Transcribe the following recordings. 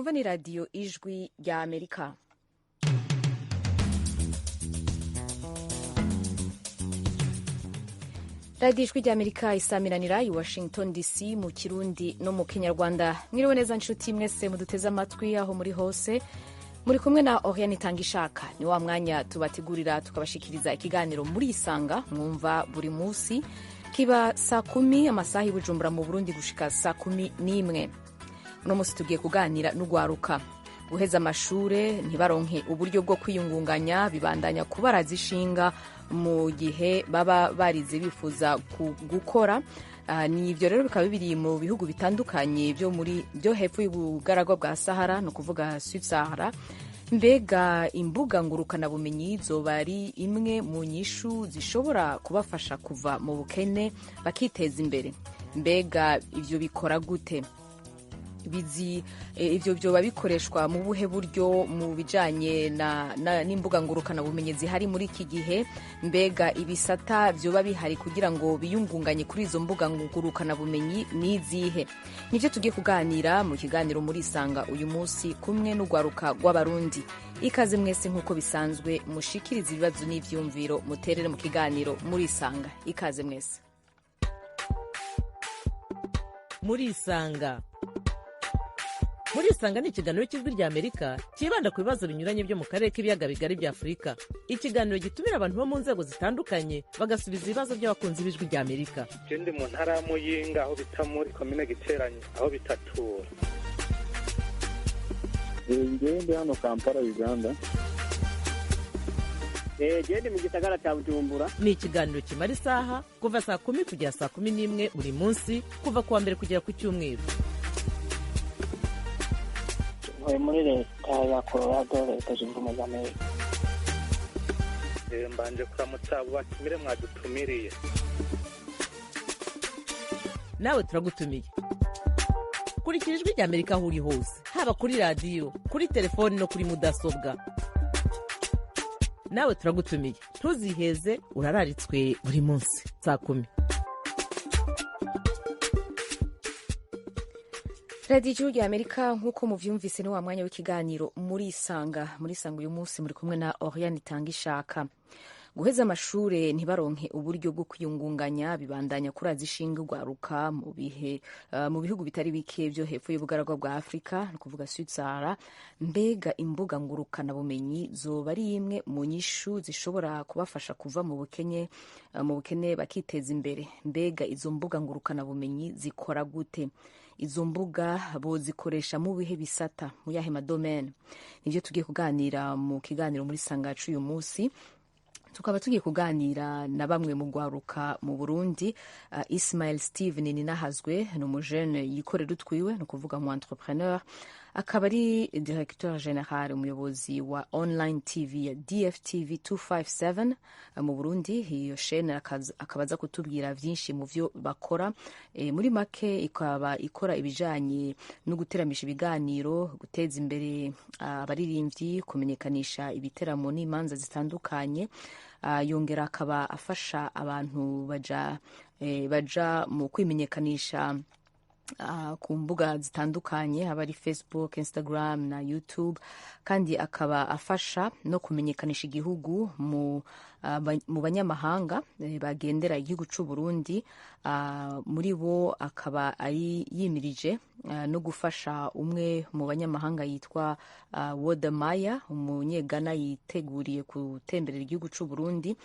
Mwumva ni Radiyo Ijwi rya Amerika. Radiyo Ijwi rya Amerika isamiranira i Washington DC mu Kirundi no mu Kinyarwanda. Mwiriwe neza nshuti mwese muduteze amatwi aho muri hose. Muri kumwe na Oriane Itangishaka. Ni wa mwanya tubategurira tukabashikiriza ikiganiro Muri Isanga mwumva buri munsi, kiba saa 10 amasaha y'Ibujumbura mu Burundi gushika saa 11. Uno munsi tugiye kuganira n'ugwaruka. Guheza amashure ntibaronke uburyo bwo kwiyungunganya bibandanya kubaraza ishinga mu gihe baba barize bifuza gukora. Ni ivyo rero bikaba biri mu bihugu bitandukanye byo muri byo hepfo y'ubugaragwa bwa Sahara, ni ukuvuga Sud Sahara. Mbega imbuga ngurukanabumenyi zoba ari imwe mu nyishu zishobora kubafasha kuva mu bukene bakiteza imbere? Mbega ivyo bikora gute? Bizi ivyo vyoba bikoreshwa mu buhe buryo mu bijanye n'imbuga ngurukanabumenyi zihari muri iki gihe? Mbega ibisata vyoba bihari kugira ngo biyungunganye kuri izo mbuga ngurukanabumenyi n'izihe? Nivyo tugiye kuganira mu kiganiro Muri Isanga uyu munsi kumwe n'ugwaruka rw'Abarundi. Ikaze mwese nk'uko bisanzwe, mushikirize ibibazo n'ivyumviro, muterere mu kiganiro Muri Isanga. Ikaze mwese. Muri Isanga. Muri Isanga ni ikiganiro cy'Ijwi rya Amerika cyibanda ku bibazo binyuranye byo mu karere k'Ibiyaga Bigari bya Afurika. Ikiganiro gitumira abantu bo mu nzego zitandukanye, bagasubiza ibibazo by'abakunzi b'Ijwi rya Amerika. Je ndi mu ntara ya Muyinga, aho bita muri komine Giteranyi, aho bitatura. Njyewe ndi hano Kampala, Uganda. Gende mu gisagara cya Bujumbura. Ni ikiganiro kimara isaha, kuva saa 10 kugera saa 11 buri munsi, kuva ku wa mbere kugera ku cyumweru. Ntuye muri Leta ya Colorado, Leta Zunze Ubumwe za Amerika. Mbanje kuramutsa abo batumire mwadutumiriye. Nawe turagutumiye. Kurikira Ijwi rya Amerika aho uri hose, haba kuri radiyo, kuri telefoni no kuri mudasobwa. Nawe turagutumiye, ntuziheze, urararitswe buri munsi saa 10. Radiyo Igihugu rya Amerika, nk'uko muvyumvise, ni wa mwanya w'ikiganiro Muri Isanga. Muri Isanga uyu munsi muri kumwe na Oriane Itangishaka. Guheza amashure ntibaronke uburyo bwo kwiyungunganya bibandanya kuraza ishinga urwaruka mu bihe mu bihugu bitari bike byo hepfo y'ubugaragwa bwa Afurika, ni ukuvuga Sud Sahara. Mbega imbuga ngurukanabumenyi zoba ari imwe mu nyishu zishobora kubafasha kuva mu bukene bakiteza imbere? Mbega izo mbuga ngurukanabumenyi zikora gute? Izo mbuga bozikoresha mu bihe bisata, mu yahe madomene? Nivyo tugiye kuganira mu kiganiro Muri Isanga uyu munsi. Tukaba tugiye kuganira na bamwe mu gwaruka mu Burundi. Ismail Steven Ninahazwe ni umujene yikorera utwiwe, ni ukuvuga mu entrepreneur, akaba ari directeur général, umuyobozi wa online TV ya DFTV 257 mu Burundi. Iyo chaîne akaba aza kutubwira vyinshi mu vyo bakora. Muri make ikaba ikora ibijanye no guteramisha ibiganiro, guteza imbere abaririmbyi, kumenyekanisha ibiteramo n'imanza zitandukanye. Yongera akaba afasha abantu baja mu kwimenyekanisha ku mbuga zitandukanye, haba ari Facebook, Instagram na YouTube. Kandi akaba afasha no kumenyekanisha igihugu mu banyamahanga bagendera igihugu c'u Burundi. Muri bo akaba ari yimirije no gufasha umwe mu banyamahanga yitwa Wodamaya, umunyegana yiteguriye gutemberera igihugu c'u Burundi.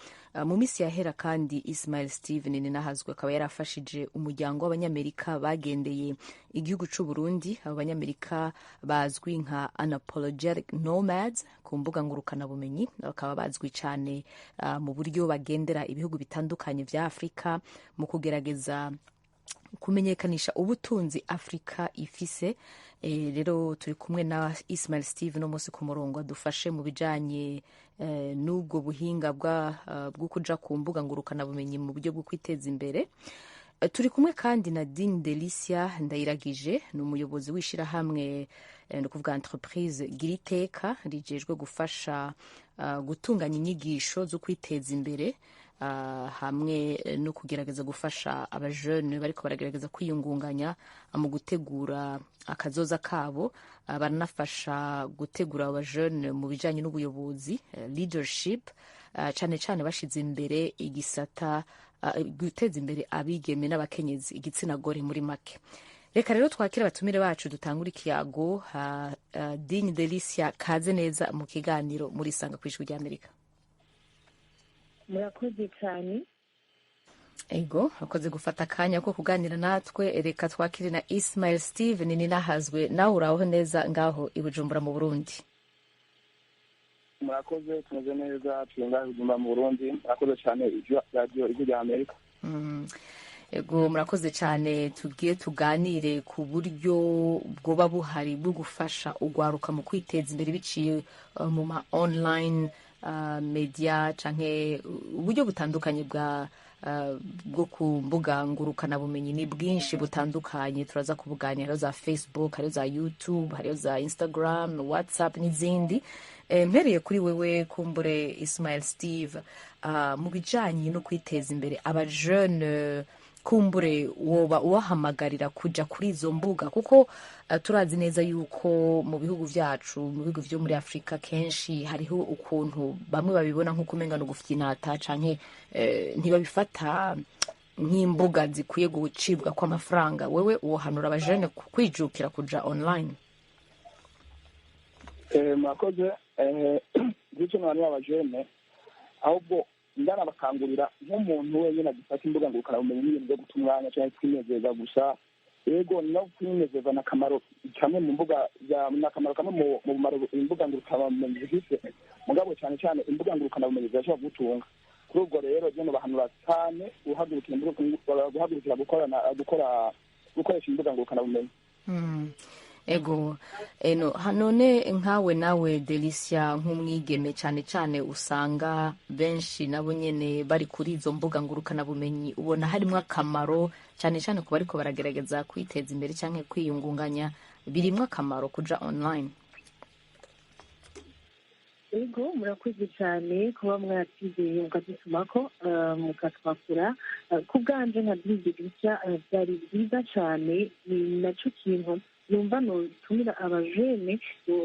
Mu minsi yahera kandi Ismail Steven Ninahazwe akaba yarafashije umuryango w'Abanyamerika bagendeye igihugu c'u Burundi. Abo Banyamerika bazwi nka Unapologetic Nomads ku mbuga ngurukanabumenyi, bakaba bazwi cyane mu buryo bagendera ibihugu bitandukanye vya Afurika mu kugerageza kumenyekanisha ubutunzi Afurika ifise. Rero turi kumwe na Ismail Steve no munsi ku murongo, adufashe mu bijanye n'ubwo buhinga bwo kuja ku mbuga ngurukanabumenyi mu buryo bwo kwiteza imbere. Turi kumwe kandi na Digne Delicia Ndayiragije, ni umuyobozi w'ishirahamwe, ni ukuvuga entreprise Giriteka, rijejwe gufasha gutunganya inyigisho zo kwiteza imbere. hamwe no kugerageza gufasha abajene bariko baragerageza kwiyungunganya mu gutegura akazoza kabo. Baranafasha gutegura abajene mu bijanye n'ubuyobozi, leadership, cane cane bashize imbere igisata guteza imbere abigeme n'abakenyezi, igitsina gore muri make. Reka rero twakire abatumire bacu, dutangure ikiyago. Digne Delicia, kaze neza mu kiganiro muri Isanga ku Ijwi ry'Amerika. Murakoze cyane. Ego, akoze gufata akanya ko kuganira natwe. Reka twakire na Ismail Steven Ninahazwe, nawe uraho neza ngaho i Bujumbura mu Burundi? Murakoze, tumeze neza, turi ngaho i Bujumbura mu Burundi. Murakoze cyane, Radiyo Ijwi rya Amerika. Ego, murakoze cyane. Tugiye tuganire ku buryo bwoba buhari bwo gufasha ugwaruka mu kwiteza imbere biciye mu ma online media canke uburyo butandukanye bwo ku mbuga ngurukanabumenyi. Ni bwinshi butandukanye, turaza kubuganira. Hariho za Facebook, hariho za YouTube, hariho za Instagram, WhatsApp n'izindi. Mpereye kuri wewe kumbure Ismail Steve, mu bijanye no kwiteza imbere, abajene kumbure woba ubahamagarira kuja kuri izo mbuga? Kuko turazi neza yuko mu bihugu vyacu, mu bihugu vyo muri Afurika, kenshi hariho ukuntu bamwe babibona nk'uko umenga ni ugufyinata, canke ntibabifata nk'imbuga zikwiye gucibwa kw'amafaranga. Wewe wohanura abajene kwijukira kuja online? Murakoze. Bityo n'abantu b'abajene ahubwo ndanabakangurira, nk'umuntu wenyine agifata imbuga ngurukanabumenyi n'ibintu byo guta umwanya cyangwa kwinezeza gusa. Yego, no kwinezeza ni akamaro kamwe mu mbuga, ni akamaro kamwe mu mumaro imbuga ngurukanabumenyi zifite, mugabo cyane cyane imbuga ngurukanabumenyi zirashobora kugutunga. Kuri ubwo rero jeno bahanura cyane guhagurukira gukorana gukora gukoresha imbuga ngurukanabumenyi. Ego, eno none nkawe nawe Delicia, nk'umwigeme, cyane cyane usanga benshi nabo nyene bari kuri izo mbuga ngurukanabumenyi, ubona harimo akamaro cyane cyane ku bariko baragerageza kwiteza imbere cyangwa kwiyungunganya? Birimwo akamaro kuja online? Ego, murakoze cyane kuba mwatizeye mukadutumako, mukatwakura. Ku bwanje nka Delicia, byari byiza cyane. Ni nacyo kintu numva notumira abajene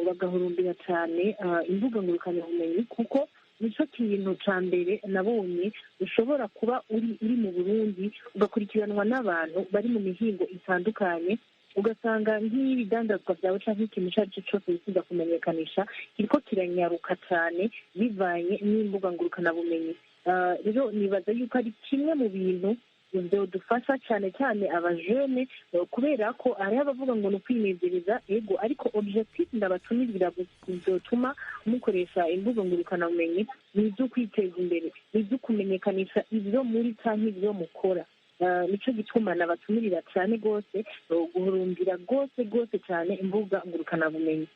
bagahurumbira cyane imbuga ngurukanabumenyi, kuko nicyo kintu ca mbere nabonye ushobora kuba uri mu Burundi ugakurikiranwa n'abantu bari mu mihingo itandukanye, ugasanga nk'ibidandazwa byawe cyangwa ikintu icyo ari cyo cyose wifuza kumenyekanisha kiriko kiranyaruka cyane bivanye n'imbuga ngurukanabumenyi. Rero nibaza yuko ari kimwe mu bintu byodufasha cyane cyane abajene, kubera ko hariho abavuga ngo ni ukwinezereza. Ego, ariko objectif ndabatumirira byotuma mukoresha imbuga ngurukanabumenyi ni ibyo kwiteza imbere, ni ibyo kumenyekanisha ibyo muri cyangwa ibyo mukora. Nico gituma nabatumirira cyane rwose guhurumbira rwose rwose cyane imbuga ngurukanabumenyi.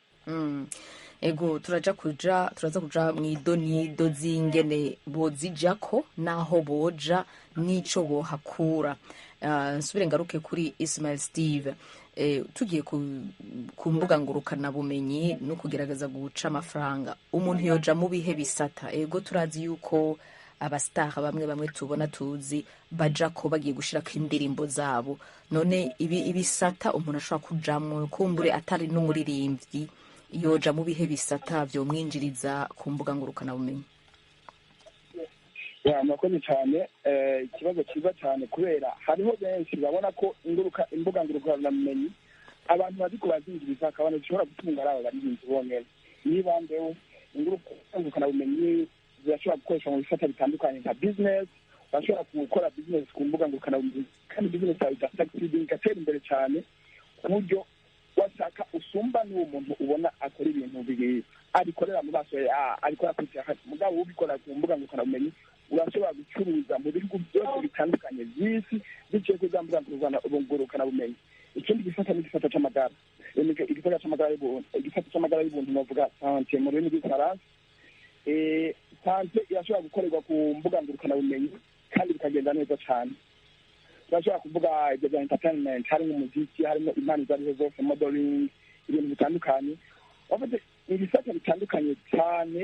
Ego, turaza kuja mw'idonido z'ingene bozijako, naho boja n'ico bohakura. Nsubire ngaruke kuri Ismail Steve. Tugiye ku mbuga ngurukanabumenyi no kugerageza guca amafaranga, umuntu yoja mu bihe bisata? Ego, turazi yuko abastar bamwe bamwe tubona tuzi baja ko bagiye gushirako indirimbo zabo. None ibi ibisata umuntu ashobora kujamwo, kumbure atari n'umuririmbyi, yoja mu bihe bisata vyomwinjiriza ku mbuga ngurukanabumenyi? Murakoze cyane, ikibazo cyiza cyane, kubera hariho benshi babona ko imbuga ngurukanabumenyi abantu baziko bazinjiriza, akabona zishobora gutunga ari aba baririmbyi bonyene. Nibandeho imbuga ngurukanabumenyi zirashobora gukoreshwa mu bisata bitandukanye nka business. Urashobora gukora business ku mbuga ngurukanabumenyi kandi business yawe igasucceeding, igatera imbere cyane, ku buryo washaka usumba n'uwo muntu ubona akora ibintu bibiri abikorera mu maso, abikora kuri terrain. Mugabo ubikora ku mbuga ngurukanabumenyi, urashobora gucuruza mu bihugu byose bitandukanye by'isi biciye kuri za mbuga ngurukanabumenyi. Ikindi gisata ni igisata c'amagara, igisata c'amagara y'ubuntu, igisata c'amagara y'ubuntu novuga santé mu rurimi rw'igifaransa. Santé irashobora gukorerwa ku mbuga ngurukanabumenyi kandi bikagenda neza cyane. Turashobora kuvuga ibyo bya entertainment, harimo umuziki, harimo impano izo arizo zose, modeling, ibintu bitandukanye. Bafite ibisata bitandukanye cyane.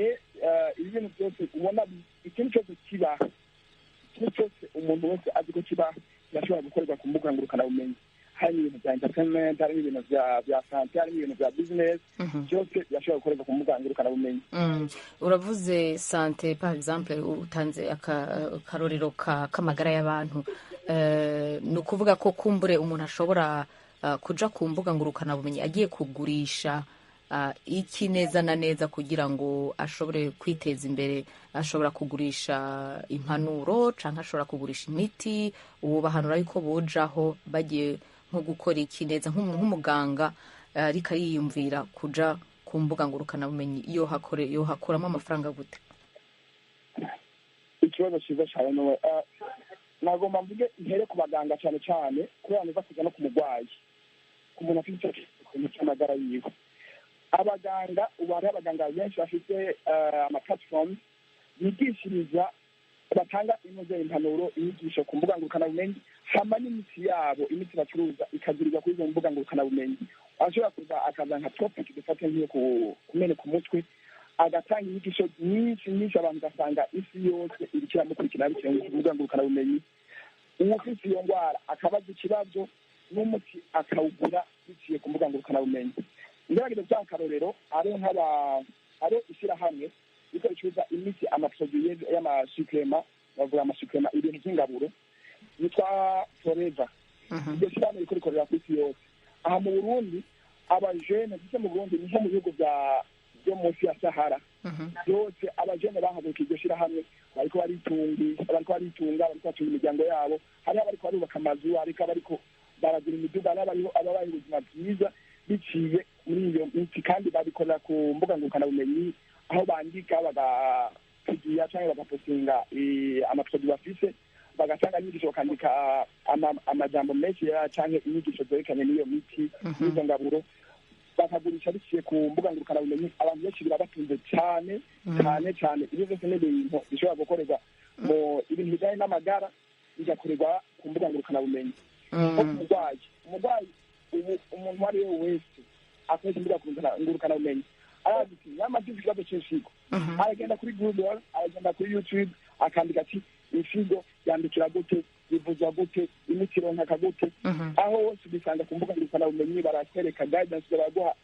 Ibi bintu byose ubona, ikintu cyose kibaho. Ikintu cyose umuntu wese azi ko kibaho kirashobora gukorerwa ku mbuga ngurukanabumenyi. Harimo ibintu bya entertainment, harimo ibintu bya santé, harimo ibintu bya business, byose birashobora gukorerwa ku mbuga ngurukanabumenyi. Uravuze santé, par exemple, utanze akarorero k'amagara y'abantu. Ni ukuvuga ko kumbure umuntu ashobora kuja ku mbuga ngurukanabumenyi agiye kugurisha iki neza na neza kugira ngo ashobore kwiteza imbere? Ashobora kugurisha impanuro canke ashobora kugurisha imiti? Uwo bahanura yuko bojaho bagiye nko gukora iki neza, nk'umuganga ariko ariyumvira kuja ku mbuga ngurukanabumenyi, yohakuramo amafaranga gute? Ikibazo cyiza cyane. Nowe nagomba mvuge ntere ku baganga cyane cyane, kubera niza kuza no ku murwayi, ku muntu afite ikintu cy'amagara yiwe. Abaganga, ubu hariho abaganga benshi bafite ama platforms bigishiriza, batanga inoze impanuro, inyigisho ku mbuga ngurukanabumenyi, hama n'imiti yabo, imiti bacuruza ikagurirwa kuri izo mbuga ngurukanabumenyi. Ashobora kuza akaza nka topic, dufate nk'iyo kumeneka umutwe, agatanga inyigisho nyinshi nyinshi, abantu ugasanga isi yose iriko iramukurikira bitewe ku mbuga ngurukanabumenyi. Uwufise iyo ndwara akabaza ikibazo, n'umuti akawugura biciye ku mbuga ngurukanabumenyi. Ngerageza gutanga akarorero, hariho nk'aba hariho ishyirahamwe riko ricuruza imiti, ama produits y'ama suppléments, bavuga ama suppléments, ibintu by'ingaburo, yitwa Forever. Iryo shyirahamwe riko rikorera ku isi yose. Aha mu Burundi, abajene, ndetse mu Burundi ni nko mu bihugu byo munsi ya Sahara byose, abajene bahaguruka iryo shyirahamwe, bariko baritunga, bariko baritunga, bariko batunga imiryango yabo. Hariho abariko barubaka amazu, hariko abariko baragura imiduga, hariho abariho ababaye ubuzima bwiza biciye muri iyo miti, kandi babikorera ku mbuga ngurukanabumenyi, aho bandika, bagapigiya cyangwa bagapostinga ama produits bafise, bagatanga inyigisho, bakandika amajambo menshi canke inyigisho zerekanye n'iyo miti n'izo ngaburo, bakagurisha biciye ku mbuga ngurukanabumenyi. Abantu benshi birabatunze cyane cyane cyane. Ibyo byose ni ibintu bishobora gukorerwa mu ibintu bijyanye n'amagara, bigakorerwa ku mbuga ngurukanabumenyi. Nko ku murwayi, ubu umuntu uwo ari we wese akoresha imbuga ngurukanabumenyi arazi ati nyama mfise ikibazo c'imfigo, aragenda kuri Google, aragenda kuri YouTube, akandika ati imfigo yandikira gute, ivuzwa gute, imiti ironkaka gute. Aho hose ubisanga ku mbuga ngurukanabumenyi. Barakwereka guidance, baraguha,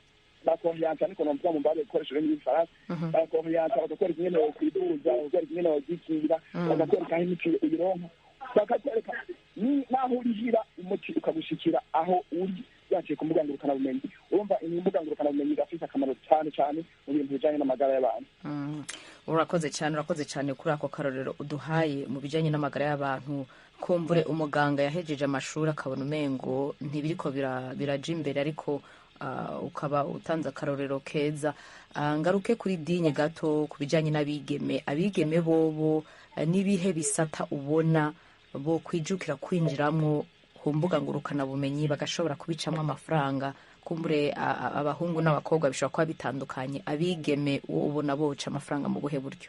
bakorienta, niko novuga mu mbare gukoresha ururimi rw'Igifaransa, barakorienta, bakakwereka ingene wokwivuza, bakakwereka ingene wozikingira, bakakwereka aho imiti uyironka, bakakwereka n'aho urihira umuti ukagushikira aho uri byaciye ku mbuga ngurukanabumenyi. Urumva imbuga ngurukanabumenyi irafise akamaro cyane cyane mu bintu bijanye n'amagara y'abantu. Urakoze cyane, urakoze cyane kuri ako karorero uduhaye mu bijyanye n'amagara y'abantu. Kumbure umuganga yahejeje amashuri akabona umengo ntibiriko biraja imbere, ariko ukaba utanze akarorero keza. Ngaruke kuri Dinye gato ku bijyanye n'abigeme. Abigeme bobo n'ibihe bisata ubona bo kwijukira kwinjiramwo ku mbuga ngurukanabumenyi bagashobora kubicamo amafaranga? Kumbure abahungu n'abakobwa bishobora kuba bitandukanye. Abigeme uwo ubona boca amafaranga mu buhe buryo?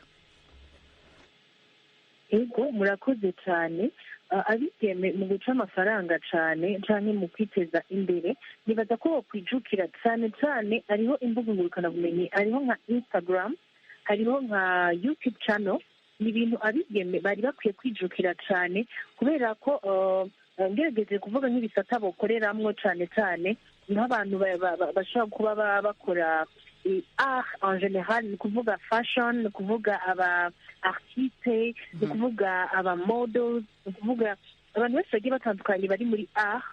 Ego, murakoze cyane. Abigeme mu guca amafaranga cyane canke mu kwiteza imbere, nibaza ko bokwijukira cyane cyane hariho imbuga ngurukanabumenyi, hariho nka Instagram, hariho nka YouTube channel. Ni ibintu abigeme bari bakwiye kwijukira cyane, kubera ko ngerageje kuvuga nk'ibisata bokoreramwo cyane cyane, nk'abantu bashobora kuba bakora art en général, ni ukuvuga fashion, ni ukuvuga aba artiste, ni ukuvuga aba models, ni ukuvuga abantu benshi bagiye batandukanye bari muri art.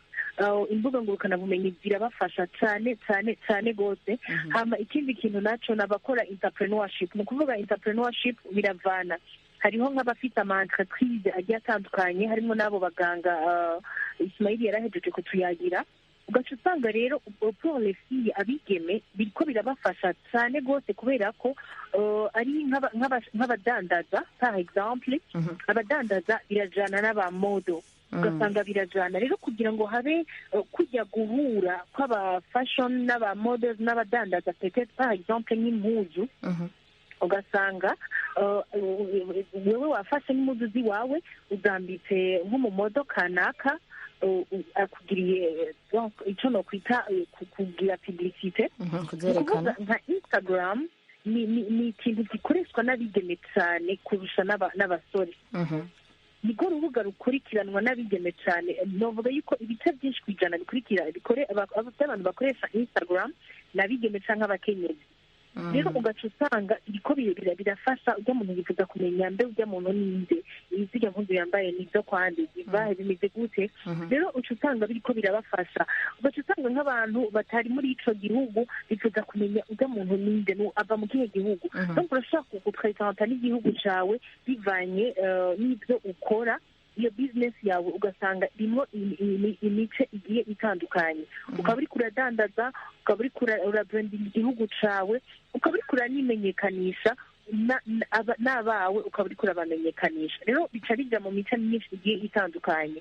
Imbuga ngurukanabumenyi zirabafasha cyane cyane cyane rwose. Hama ikindi kintu naco ni abakora entrepreneurship. Ni ukuvuga entrepreneurship biravana, hariho nk'abafite ama entreprise agiye atandukanye, harimo n'abo baganga Ismail yarahejeje kutuyagira. Ugaca usanga rero pour les filles, abigeme, biriko birabafasha cyane rwose, kubera ko ari nk'abadandaza, par exemple abadandaza birajana n'aba models, ugasanga birajana. Rero kugira ngo habe kujya guhura kw'aba fashion n'aba models n'abadandaza, peut-être par exemple nk'impuzu, ugasanga wewe wafashe n'impuzu ziwawe, uzambitse nko mu model kanaka, akugiriye donc icyo nokwita kugira publicité. Kuzerekana. Nka Instagram ni ikintu gikoreshwa n'abigeme cyane kurusha n'abasore. Niko rubuga rukurikiranwa n'abigeme cyane. Novuga yuko ibice byinshi ku ijana bikurikira by'abantu bakoresha Instagram ni abigeme cyangwa abakenyezi. Rero ugaca usanga iriko birafasha ujya muntu yifuza kumenya: mbe ujya muntu ninde? Izirya mpuzu yambaye nizo kwande? Zivahe? Bimeze gute? Rero uca usanga biriko birabafasha. Ugaca usanga nk'abantu batari muri ico gihugu bifuza kumenya ujya muntu ninde, ava mu kihe gihugu. Donc urashobora gupresenta n'igihugu cawe bivanye n'ivyo ukora, iyo business yawe, ugasanga irimo imice igiye itandukanye. Ukaba uriko uradandaza, ukaba uriko urabrandinga igihugu cawe, ukaba uriko uranimenyekanisha n'abawe, ukaba uriko urabamenyekanisha. Rero bica bija mu mice myinshi igiye itandukanye.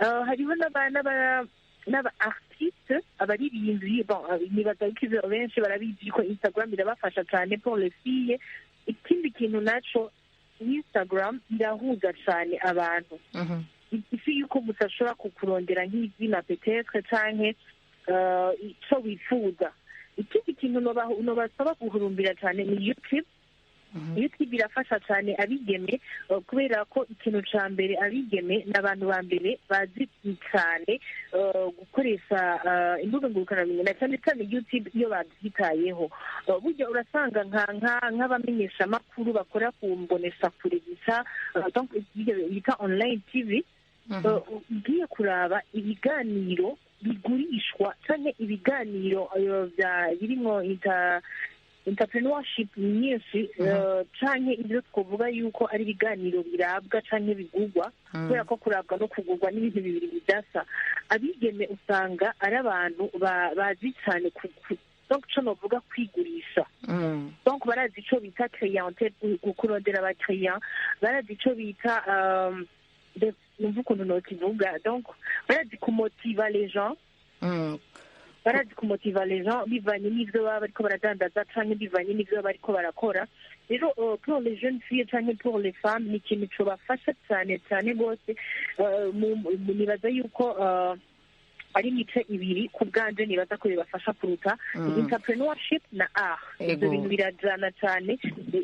Hariho n'aba artiste, abaririmbyi. Bon, nibaza yuko ivyo benshi barabizi ko Instagram irabafasha cyane pour les filles. Ikindi kintu naco, Instagram irahuza cyane abantu. Isi yuko gusa ashobora kukurondera nk'izina peut-être canke ico wifuza. Ikindi kintu nobasaba guhurumbira cyane ni YouTube. YouTube irafasha cyane abigeme, kubera ko ikintu ca mbere, abigeme ni abantu ba mbere bazi cyane gukoresha imbuga ngurukanabumenyi, na cyane cyane YouTube iyo babyitayeho. Burya urasanga nk'abamenyeshamakuru bakora ku mboneshakure bita donc bita online TV, ugiye kuraba ibiganiro bigurishwa canke ibiganiro birimwo entrepreneurship nyinshi, canke ibyo twavuga yuko ari ibiganiro birabwa canke bigurwa, kubera ko kurabwa no kugurwa n'ibintu bibiri bidasa. Abigeme usanga ari abantu bazi cyane donc ico novuga kwigurisha. Donc barazi ico bita clientèle, kurondera abakiriya, barazi ico bita numva ukuntu nokivuga, donc barazi kumotiva les gens, barazi kumotiva les gens bivanye n'ivyo baba bariko baradandaza canke bivanye n'ivyo baba bariko barakora. Rero pour les jeunes filles canke pour les femmes, ni ikintu cobafasha cyane cyane rwose. Nibaza yuko ari imice ibiri ku bwanje nibaza ko bibafasha kuruta entrepreneurship na art. Ibyo bintu birajana cyane.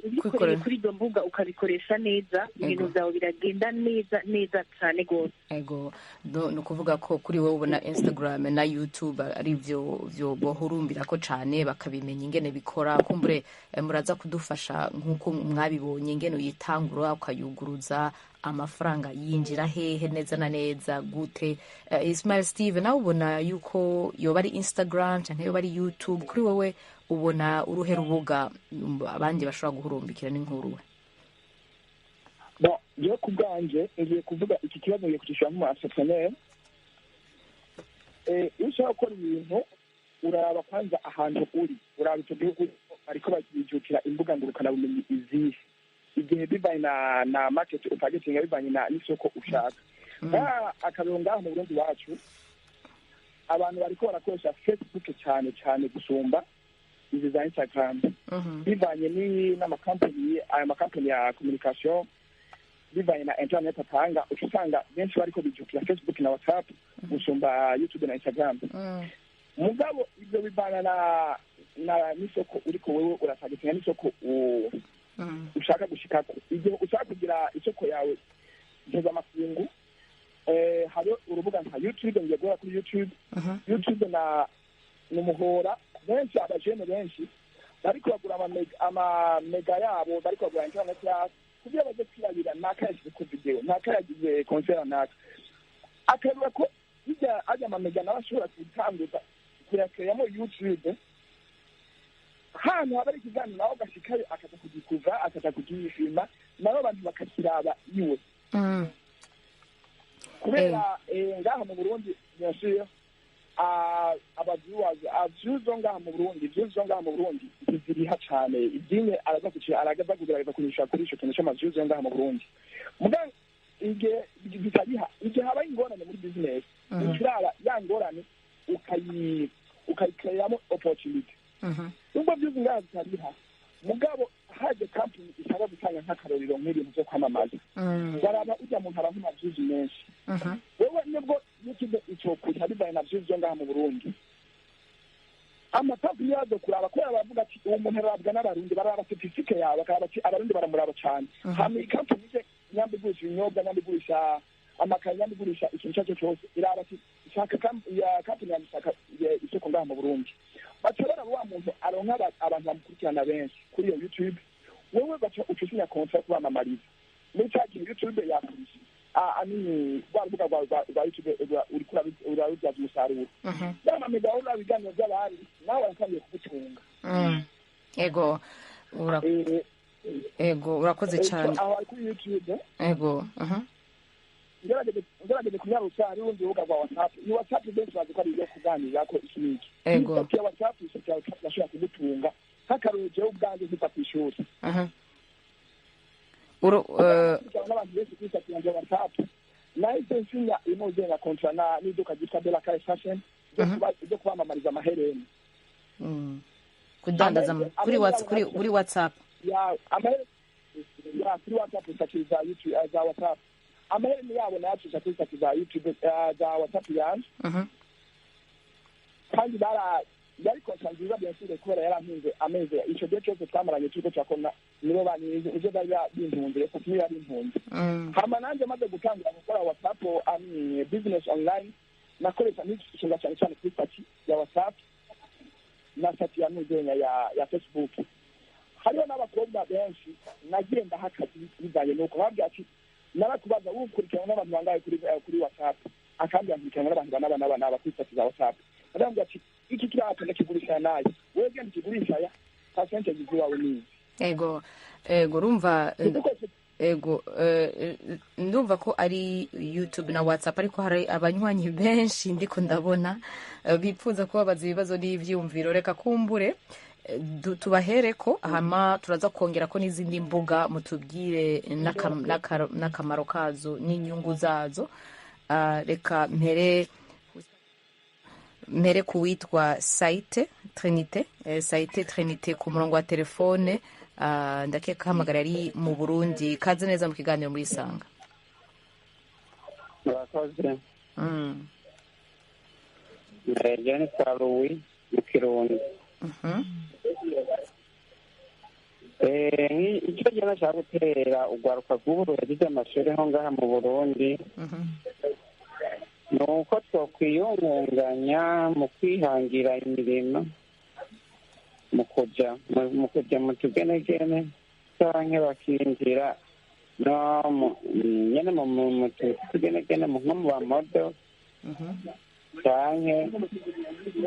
Ubikoreye kuri izo mbuga, ukabikoresha neza, ibintu byawe biragenda neza neza cyane rwose. Ego, ni ukuvuga ko kuri wowe ubona Instagram na YouTube ari byo byo bohurumbira ko cyane, bakabimenya ingene bikora. Kumbure muraza kudufasha nk'uko mwabibonye, ingene uyitangura, ukayuguruza, amafaranga yinjira hehe neza na neza gute. Ismail Steve, nawe ubona yuko yoba ari Instagram cyangwa yoba ari YouTube? Kuri wowe ubona uruhe rubuga abandi bashobora guhurumbikira n'inkuru? Bon, jewe ku bwanje ngiye kuvuga iki kibazo, ngiye kucishyura nk'umu entrepreneur. Iyo ushaka gukora ibintu, uraba kwanza ahantu uri, uraba icyo gihugu ariko bakijukira imbuga ngurukanabumenyi izihe, igihe bivanye na market utargetinga, bivanye na n'isoko ushaka. Ngaha akarero, ngaha mu Burundi iwacu, abantu bariko barakoresha Facebook cyane cyane gusumba izi za Instagram, bivanye n'amakampani, aya makampani ya communication, bivanye na internet atanga. Uca usanga benshi bariko bijukira Facebook na WhatsApp gusumba YouTube na Instagram. Mugabo ibyo bivana na n'isoko uriko wewe uratargetinga, n'isoko ushaka gushikako. Igihe ushaka kugira isoko yawe mpuzamakungu, hariho urubuga nka YouTube. Ngiye guhera kuri YouTube. YouTube na ni umuhora benshi, abajene benshi bariko bagura amamega yabo, bariko bagura internet yabo kugira baze kwirabira naka yashyize ko video, naka yagize concert, naka akarura ko bijya ajya amamega nawe ashobora gutanguza kuyakeyamo YouTube, hantu haba ari ikiganiro, nawe agashikayo, akaza kugikuva, akaza kugishima, nabo abantu bakakiraba iwe. Kubera ngaha mu Burundi, bien sûr, aba viewers, views zo ngaha mu Burundi, views zo ngaha mu Burundi ntiziriha cane. Ibyinye araza kuci araza kugerageza kurisha kuri ico kintu c'ama views yo ngaha mu Burundi. Muga igihe bitariha, igihe habaye ingorane muri business, ucuraba ya ngorane ukayikreamo opportunity. Nubwo views ngaha zitariha, mugabo haje company ishaka gutanga nk'akarorero nk'ibintu vyo kwamamaza, baraba ujya muntu aranka ama views menshi. Wewe nibwo YouTube icokuriha bivanye na views zo ngaha mu Burundi, amakampani yazo kuraba, kubera baravuga ati uwo muntu arabwa n'Abarundi, baraba statistique yawe, bakaraba ati Abarundi baramuraba cane. Hama ikampani ije nyamba igurisha ibinyobwa, nyamba igurisha amakaye, nyamba igurisha ikintu icyo ari cyo cyose, iraba ati shaka kampani yanjye ishaka isoko ngaha mu Burundi. Baca baraba wa muntu aronka abantu bamukurikirana benshi kuri iyo YouTube. Wewe baca uca usinya contrat yo kubamamariza muri cya kintu YouTube yakurisha, amini rwa rubuga rwawe rwa YouTube uriko urarubyaza umusaruro. Yamameza aho uraba ibiganiro by'abandi, nawe baratangiye kugutunga. Ego, ego, urakoze cyane. Aho ari kuri YouTube. Ego. Ngerageze kunyarutsa, hariho urundi rubuga rwa WhatsApp. Iyi WhatsApp benshi bazi ko ari iyo kuganira ko iki n'iki. Ya WhatsApp, isoko ya WhatsApp irashobora kugutunga. Nk'akarorero, jewe ubwanjye nkiva ku ishuri, n'abantu benshi kuri sitati yanjye ya WhatsApp, nahise nsinya inoze nka contrat na n'iduka ryitwa Bella Kare Fashion ryo kubamamariza amahereni. Kudandaza kuri WhatsApp. Ya ya, kuri WhatsApp, sitati za YouTube, za WhatsApp. Amahereni yabo nayacisha kuri sitati za YouTube, za WhatsApp yanje. Kandi bara yari contrat nziza, bien sûr, kubera yarantunze amezi ico gihe cyose twamaranye turiko turakora, nibo nivyo bari bintunze, kuko niyo yari intunze. Hama nanjye maze gutangira gukora WhatsApp business online, nakoresha ntishinga cyane cyane kuri statut ya WhatsApp na statut ya nuzenya ya Facebook. Hariho n'abakobwa benshi nagiye ndaha akazi bivanye nuko babwira ati narakubaza: ukurikirana n'abantu bangahe kuri WhatsApp? Akambwira: nkurikirana n'abantu banaba naba naba kuri statut za WhatsApp. Ndamubwira ati iki kirato ndakigurisha naye, wewe genda ukigurisha, ya percentage ziwawe nizi. Ego, urumva, ego, ndumva ko ari YouTube na WhatsApp, ariko hari abanywanyi benshi ndiko ndabona bipfuza kubabaza ibibazo n'ivyumviro. Reka kumbure tubahereko, hama turaza kongera ko n'izindi mbuga, mutubwire n'akamaro kazo n'inyungu zazo. Reka mpere ku witwa Saite Trinité, Saite Trinité ku murongo wa telefone. Ndakeka hamagara ari mu Burundi. Kaze neza mu kiganiro muri Isanga. Murakoze. Jeni Saruwi mu Kirundo. Icyo gihe nashaka guterera urwaruka rw'ubu ruhejeje amashuri ho ngaha mu Burundi, ni uko twakwiyungunganya mu kwihangira imirimo, mu kuja mu tugenegene, canke bakinjira no nyene mu tugenegene, nko mu bamodo, canke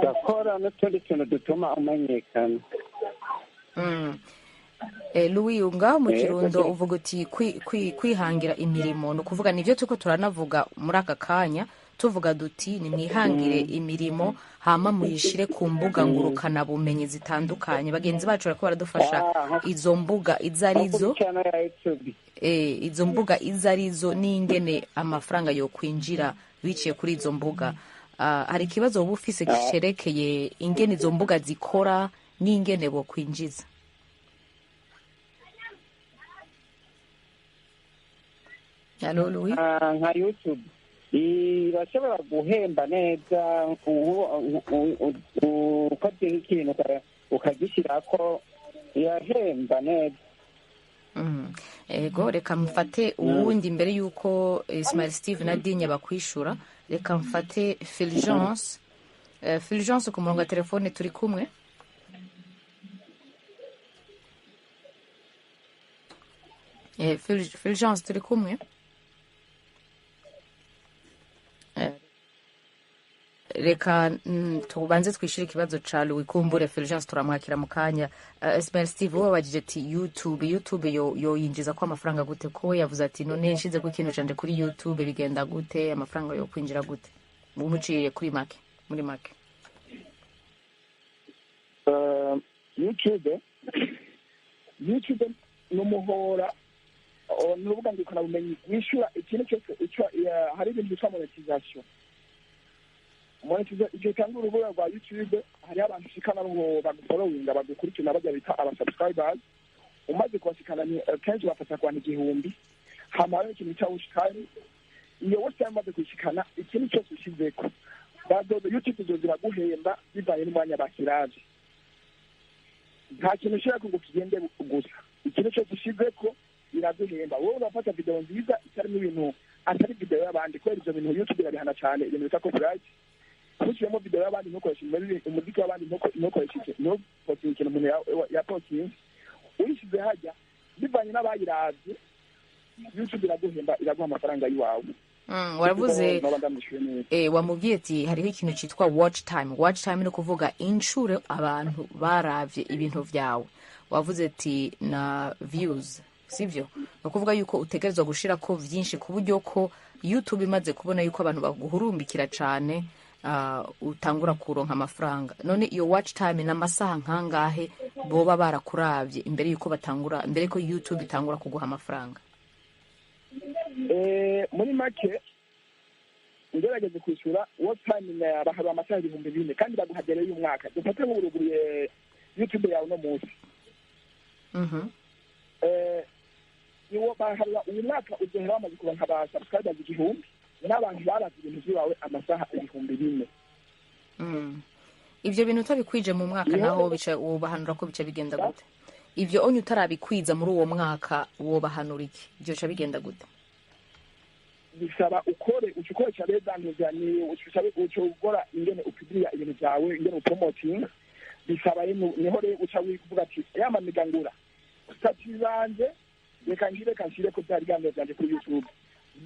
gakora n'utundi tuntu dutuma umenyekana. Louis, ngaho mu Kirundo uvuga uti kwihangira imirimo, ni ukuvuga nibyo turiko turanavuga muri aka kanya, tuvuga duti nimwihangire imirimo, hama muyishire ku mbuga ngurukana bumenyi zitandukanye. Bagenzi bacu bariko baradufasha izo mbuga izo arizo, izo mbuga izo arizo n'ingene amafaranga yo kwinjira biciye kuri izo mbuga. Hari ikibazo woba ufise cerekeye ingene izo mbuga zikora n'ingene bo kwinjiza? Allo, Louis? Nka YouTube irashobora guhemba neza. Ukoze nk'ikintu ukagishyirako, irahemba neza. Ego, reka mfate uwundi mbere yuko Ismail Steve na Dinya bakwishura. Reka mfate Fulgence. Fulgence ku murongo wa telefone, turi kumwe? Fulgence, turi kumwe? Reka tubanze twishyure ikibazo ca Louis, kumbure Fulgence turamwakira mu kanya. Ismail Steve, wowe wabajije ati YouTube yo yinjiza ko amafaranga gute? Ko we yavuze ati none nshize ko ikintu canje kuri YouTube bigenda gute, amafaranga yo kwinjira gute? Umuciye kuri make, muri make. YouTube ni umuhora, ni urubuga ngurukanabumenyi wishyura ikintu cyose. Hari ibintu byitwa monetization. Igihe utanga urubuga rwa YouTube, hariho abantu ushikana bagufollowinga, bagukurikirana, bajya bita aba subscribers. Umaze kubashikana, kenshi bafata ku bantu 1000. Hama hariho ikintu bita watch time. Iyo watch time umaze kuyishikana, ikintu cyose ushizeko bazoza, YouTube izoza iraguhemba bivanye n'umwanya bakiraje. Nta kintu ushirako ngo kigende gusa. Ikintu cyose ushizeko Iraguhemba. Wowe urafata video nziza itarimo ibintu, atari video y'abandi, kubera ivyo bintu YouTube irabihana cane, ibintu bita copyright. Ntushyiremo video y'abandi, ntukoreshe umuziki w'abandi, ntukoreshe, ntupostinge ikintu umuntu yapostinze. Uyishyize hajya, bivanye n'abayiravye, YouTube iraguhemba, iraguha amafaranga y'iwawe. Waravuze Noba ndamwishuye neza? Wamubwiye ati hariho ikintu cyitwa watch time. Watch time ni ukuvuga inshuro abantu baravye ibintu vyawe. Wavuze ati na views, sivyo? Ni ukuvuga yuko utegerezwa gushirako vyinshi ku buryo ko YouTube imaze kubona yuko abantu baguhurumbikira cane, utangura kuronka amafaranga. None iyo watch time ni amasaha nkangahe boba barakuravye imbere yuko batangura, imbere yuko YouTube itangura kuguha amafaranga? Muri make, ngerageze kwishyura, watch time baharura amasaha 4000, kandi baguha délai y'umwaka. Dufate nk'uburuguruye YouTube yawe uno munsi, niwo baharura uyu mwaka uzohera wamaze kuronka ba subscribers 1000 n'abantu baravye ibintu vyawe amasaha 4000. Ivyo bintu utabikwije mu mwaka, naho bica wobahanura ko bica bigenda gute? Ivyo onye utarabikwiza muri uwo mwaka, wobahanura iki? Ivyo bica bigenda gute? Bisaba ukore, uca ukoresha rezantuza, ni uca ukora ingene upibliya ibintu vyawe, ingene upromotinga. Bisaba rero, niho rero uca wivuga ati yamamiga ngura statut zanje, reka ngire, reka nshire ko bya biganiro vyanje kuri YouTube,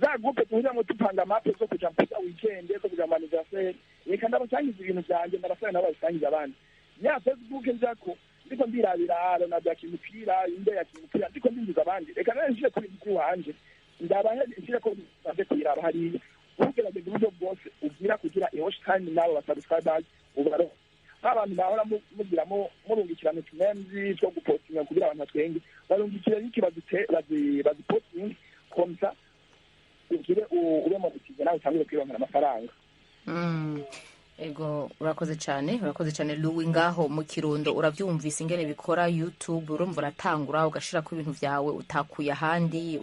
za groupe duhuriramo dupanga mape zo kuja mpita weekend, zo kuja mu anniversaire, reka ndabasangiza ibintu vyanje, ndabasaba nabo babisangiza abandi. Ya Facebook njako ndiko ndirabira Ronaldo yakina umupira, inde yakina umupira, ndiko ndinjiza abandi, reka nawe nshire kuri wanje, ndabahe nshire ko baze kuyiraba hariya. Ugerageza uburyo bwose ugira kugira iyo watch time n'abo ba subscribers ubaro. Abantu bahora mugiramo murungikirana utumenzi two gupostinga kugira abantu batwenge, barungikira link, bazipostinge, comme ça ugire ube monétisé, nawe utangure kwironkera amafaranga. Ego, urakoze cyane, urakoze cyane Louis ngaho mu Kirundo. Urabyumvise ingene bikora YouTube? Urumva uratangura ugashirako ibintu vyawe utakuye ahandi,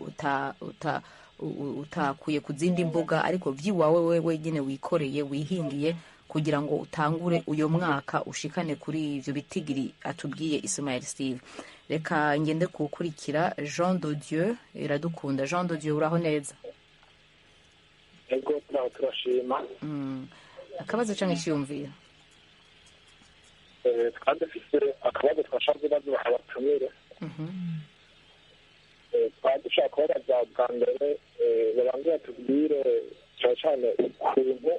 utakuye ku zindi mbuga, ariko vyiwawe wewe wenyine wikoreye, wihingiye, kugira ngo utangure uyo mwaka ushikane kuri ivyo bitigiri atubwiye Ismail Steve. Reka ngende kukurikira Jean de Dieu Iradukunda. Jean de Dieu, uraho neza? Ego, turaho, turashima. Akabazo canke iciyumviro? Twari dufite akabazo twashaka kubaza abatumire. Twari dushaka kubabaza bwa mbere, babanze batubwire cyane cyane ukuntu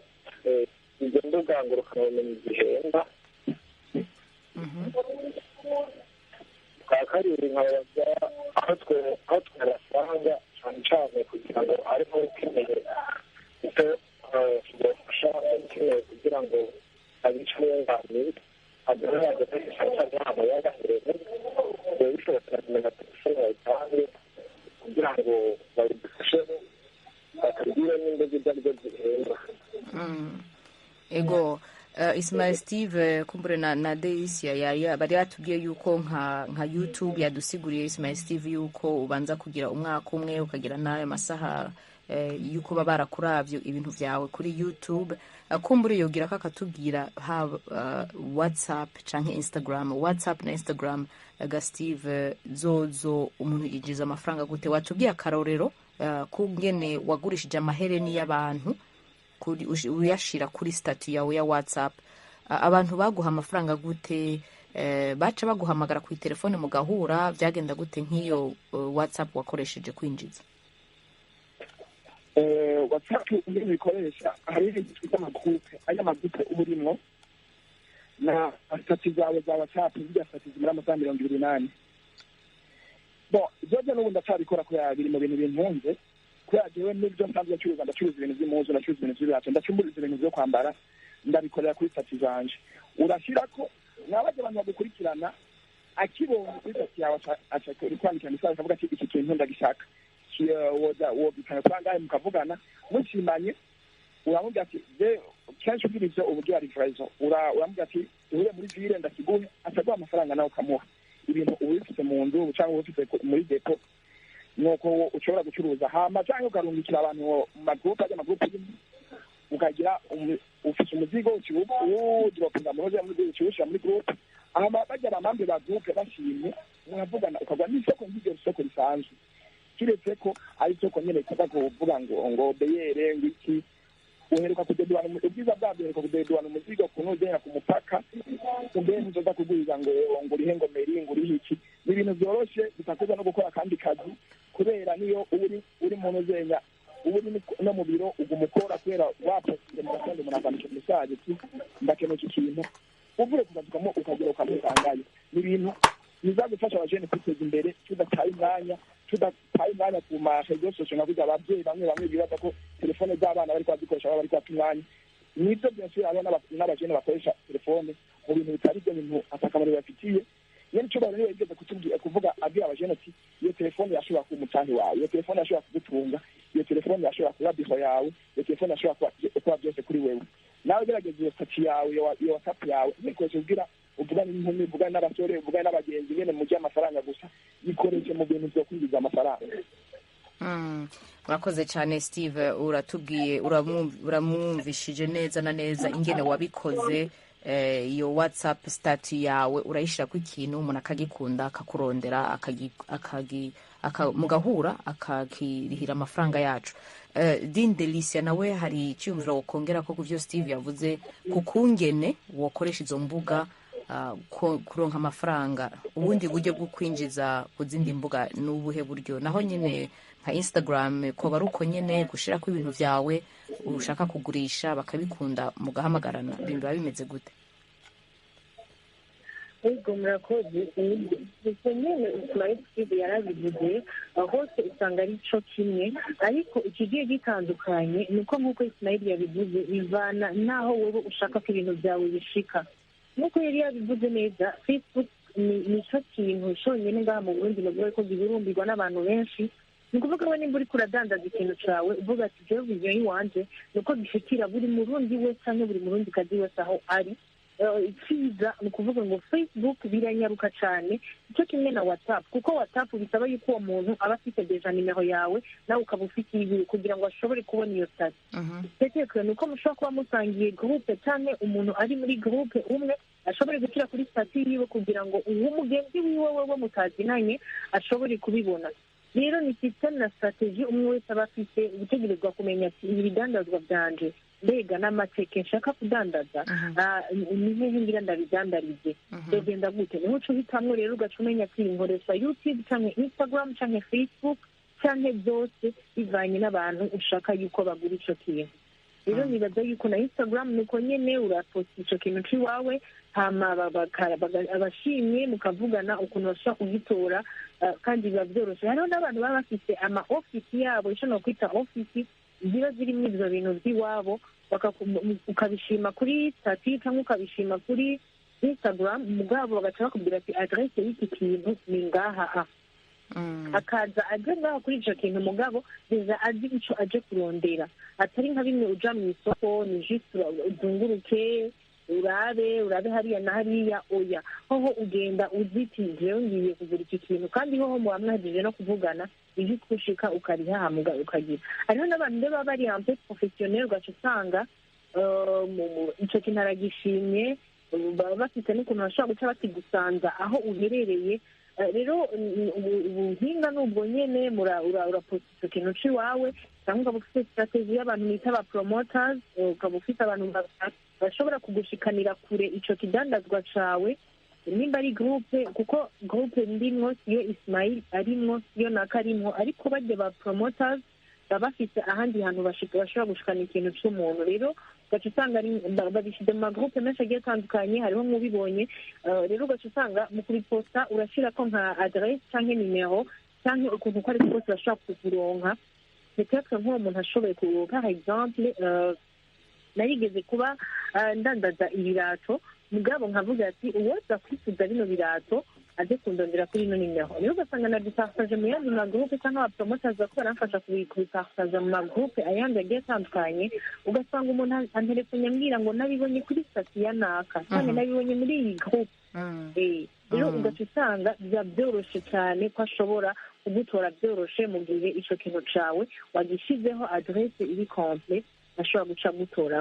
izo mbuga ngurukanabumenyi zihemba. Bwa kabiri, nkababaza aho twabasanga cyane cyane, kugira ngo ariho ukeneye icyo tubafasha, ukeneye kugira ngo abice yunganire agaragaze cyane cyane ahantu yagahereze, biba bishobotse kumenya telefone bayitange kugira ngo babidufashemo, batubwire n'imbuga ibyo ari byo zihemba. Ego, Ismail Steve, kumbure na Deisia yari bari batubwiye yuko nka YouTube, yadusiguriye Ismail Steve yuko ubanza kugira umwaka umwe, ukagira n'ayo masaha yuko baba barakuravye ibintu vyawe kuri YouTube. Kumbure yogira ko akatubwira haba WhatsApp canke Instagram. WhatsApp na Instagram, ga Steve, zozo umuntu yinjiza amafaranga gute? Watubwiye akarorero kungene wagurishije amahereni y'abantu uyashira kuri statut yawe ya WhatsApp. Abantu baguha amafaranga gute? Baca baguhamagara ku telefone mugahura? Byagenda gute nk'iyo WhatsApp wakoresheje kwinjiza? WhatsApp ingene bikoresha, hari ibintu twita amagroupe. Aya magroupe uba urimwo na statut zawe za WhatsApp, zirya statut zimara amasaha 24. Bon, ivyo n'ubu ndacarikora kubera biri mu bintu bintunze, kubera jewe n'ibyo nsanzwe ncuruza, ndacuruza ibintu vy'impuzu, ndacuruza ibintu vy'ibirato, ndacuruza ibintu vyo kwambara, ndabikorera kuri statut zanje. Urashirako, nabaje abantu bagukurikirana, akibonye kuri statut yawe aca kwandikira message, akavuga ati iki kintu ndagishaka, woza wobitanga kuri angahe? Mukavugana, mushimanye, uramubwira ati je kenshi ugira ivyo ubugira livraison, uramubwira ati duhure muri ville ndakiguhe, ataguha amafaranga, nawe ukamuha ibintu uba ubifite mu nzu cyangwa uba ubifite muri dépôt. Nuko ushobora gucuruza hama, cyangwa ukarungikira abantu mu magroupe, ajya amagroupe urimo, ukagira ufise umuzigo, uwudropinga uciwushira muri groupe, hama bajya abamambe ba groupe bashimye, muravugana, ukagwa n'isoko nk'iryo soko risanzwe. Kiretse ko ari soko nyene itaza kuvuga ngo beyere ngo iki. Uheruka kudeduana, ubwiza bwabyo, uheruka kudeduana umuzigo kunuzera ku mupaka, mbe ntuzoza kugwiza ngo urihe, ngo meri, ngo urihe iki. Ni ibintu vyoroshe, bitakuza no gukora akandi kazi, kubera niyo uba uri mu nuzenya, uba uri no mu biro, uguma ukora, kubera wapostinze mu gatondo, umuntu akwandikira message ati: "Ndakeneye iki kintu." Uvuye ku kazi ukagera ukamusangayo. Ni ibintu bizagufasha abajene kwiteza imbere tudataye umwanya ku ma réseaux sociaux, nka kurya ababyeyi bamwe bamwe bibaza ko telefone z'abana bariko bazikoresha, baba bariko bata umwanya. Nibyo, bien sûr, hariho n'abajene bakoresha telefone mu bintu bitari ibyo bintu, atakamaro bibafitiye. Nyene icubahiro niwe yigeze kutubwira, kuvuga, abwira abajene ati: "Iyo telefone yashobora kuba umutangi wawe, iyo telefone yashobora kugutunga, iyo telefone yashobora kuba biro yawe, iyo telefone yashobora kuba byose kuri wewe." Nawe gerageza iyo statut yawe, iyo WhatsApp yawe, ntikoreshe kugira uvugane n'inkumi, uvugane n'abasore, uvugane n'abagenzi nyene mujye amafaranga gusa. Yikoreshe mu bintu vyo kwinjiza amafaranga. Urakoze cyane, Steve. Uratubwiye, uramwumvishije neza na neza ingene wabikoze. Iyo WhatsApp statut yawe urayishyirako ikintu, umuntu akagikunda, akakurondera, mugahura, akakirihira amafaranga yacu. Din Delicia, nawe hari icyumviro wokongera ko ku byo Steve yavuze ku kungene wokoresha izo mbuga, kuronka amafaranga, ubundi buryo bwo kwinjiza ku zindi mbuga ni ubuhe buryo? Naho nyine nka Instagram ko ari uko nyene, gushirako ibintu vyawe ushaka kugurisha, bakabikunda, mugahamagarana, biba bimeze gute? Ego, murakoze. Gusa nyine Ismail Steve yarabivuze, hose usanga ari cyo kimwe, ariko ikigiye gitandukanye ni uko, nk'uko Ismail yabivuze, bivana n'aho wowe ushaka ko ibintu byawe bishika. Nk'uko yari yabivuze neza, Facebook ni cyo kintu cyonyine ngaha mu Burundi bavuga ko gihurumbirwa n'abantu benshi. Ni ukuvuga, we nimba uriko uradandaza ikintu cawe, uvuga ati: "Jewe vision y'iwanje ni uko gishikira buri Murundi wese canke buri Murundi kazi wese aho ari." Icyiza ni ukuvuga ngo Facebook biranyaruka cyane, icyo kimwe na WhatsApp, kuko WhatsApp bisaba yuko uwo muntu aba afite déjà nimero yawe, nawe ukaba ufite iyiwe, kugira ngo ashobore kubona iyo statut. Peut-être ni uko mushobora kuba musangiye groupe, cyangwa umuntu ari muri groupe umwe ashobore gushyira kuri statut yiwe, kugira ngo uwo mugenzi wiwe wewe mutazinanye ashobore kubibona. Rero ni système na stratégie umwe wese aba afite. Gutegerezwa kumenya ati: "Ibi bidandazwa byanje, mbega n'amateke nshaka kudandaza, ni hehe ngira ndabidandarize? Byogenda gute?" Niho uca uhitamwo rero, ugaca umenya ati: "Nkoresha YouTube canke Instagram canke Facebook canke byose," bivanye n'abantu ushaka yuko bagura ico kintu. Rero nibaza yuko na Instagram nuko nyene, uraposta ico kintu c'iwawe, hama abashimye mukavugana ukuntu bashobora kugitora, kandi biba byoroshe. Hariho n'abantu baba bafise ama ofisi yabo, ico nokwita ofisi ziba zirimo ivyo bintu vy'iwabo, ukabishima kuri statut cyangwa ukabishima kuri Instagram, mugabo bagaca bakubwira ati: "Adresse y'iki kintu ni ngaha." A akaza aje ngaho kuri ico kintu, mugabo déjà azi ico aje kurondera, atari nka bimwe uja mu isoko, ni juste uzunguruke, urabe hariya na hariya. Oya, hoho ugenda uzi "Jewe ngiye kugura iki kintu," kandi hoho muba mwahejeje no kuvugana, ije kushika ukariha, hama ukagira. Hariho n'abantu rero baba bari un peu professionnel, ugaca usanga ico kintu aragishimye, baba bafite n'ukuntu bashobora guca bakigusanza aho uherereye. Rero ubuhinga ni ubwo nyene, uraposta ico kintu c'iwawe, cyangwa ukaba ufite stratégie y'abantu bita aba promoters, ukaba ufite abantu bashobora kugushikanira kure ico kidandazwa cawe, nimba ari groupe, kuko groupe ndimwo siyo Ismail arimwo, siyo naka arimwo, ariko barya ba promoters baba bafite ahandi hantu bashobora gushikana ikintu c'umuntu. Rero ugaca usanga babishyize mu magroupe menshi agiye atandukanye, hariho nk'ubibonye. Rero ugaca usanga mu kubiposta urashirako nka adresse canke nimero canke ukuntu uko ariko kose bashobora kukuronka. Peut-être nk'uwo muntu ashoboye ku, par exemple, narigeze kuba ndandaza ibirato, mugabo nkavuga ati: "Uwoza kwifuza bino birato aze kundondera kuri ino nimero." Rero ugasanga nabipartaje mu yandi magroupe, cyangwa abapromoters bako baramfasha kubipartaja mu magroupe ayandi agiye atandukanye, ugasanga umuntu antelefone ambwira ngo: "Nabibonye kuri statut ya naka," cyangwa "Nabibonye muri iyi groupe." Rero ugaca usanga biba byoroshe cyane ko ashobora kugutora byoroshe, mu gihe ico kintu cawe wagishizeho adresse iri complète, ashobora guca gutora.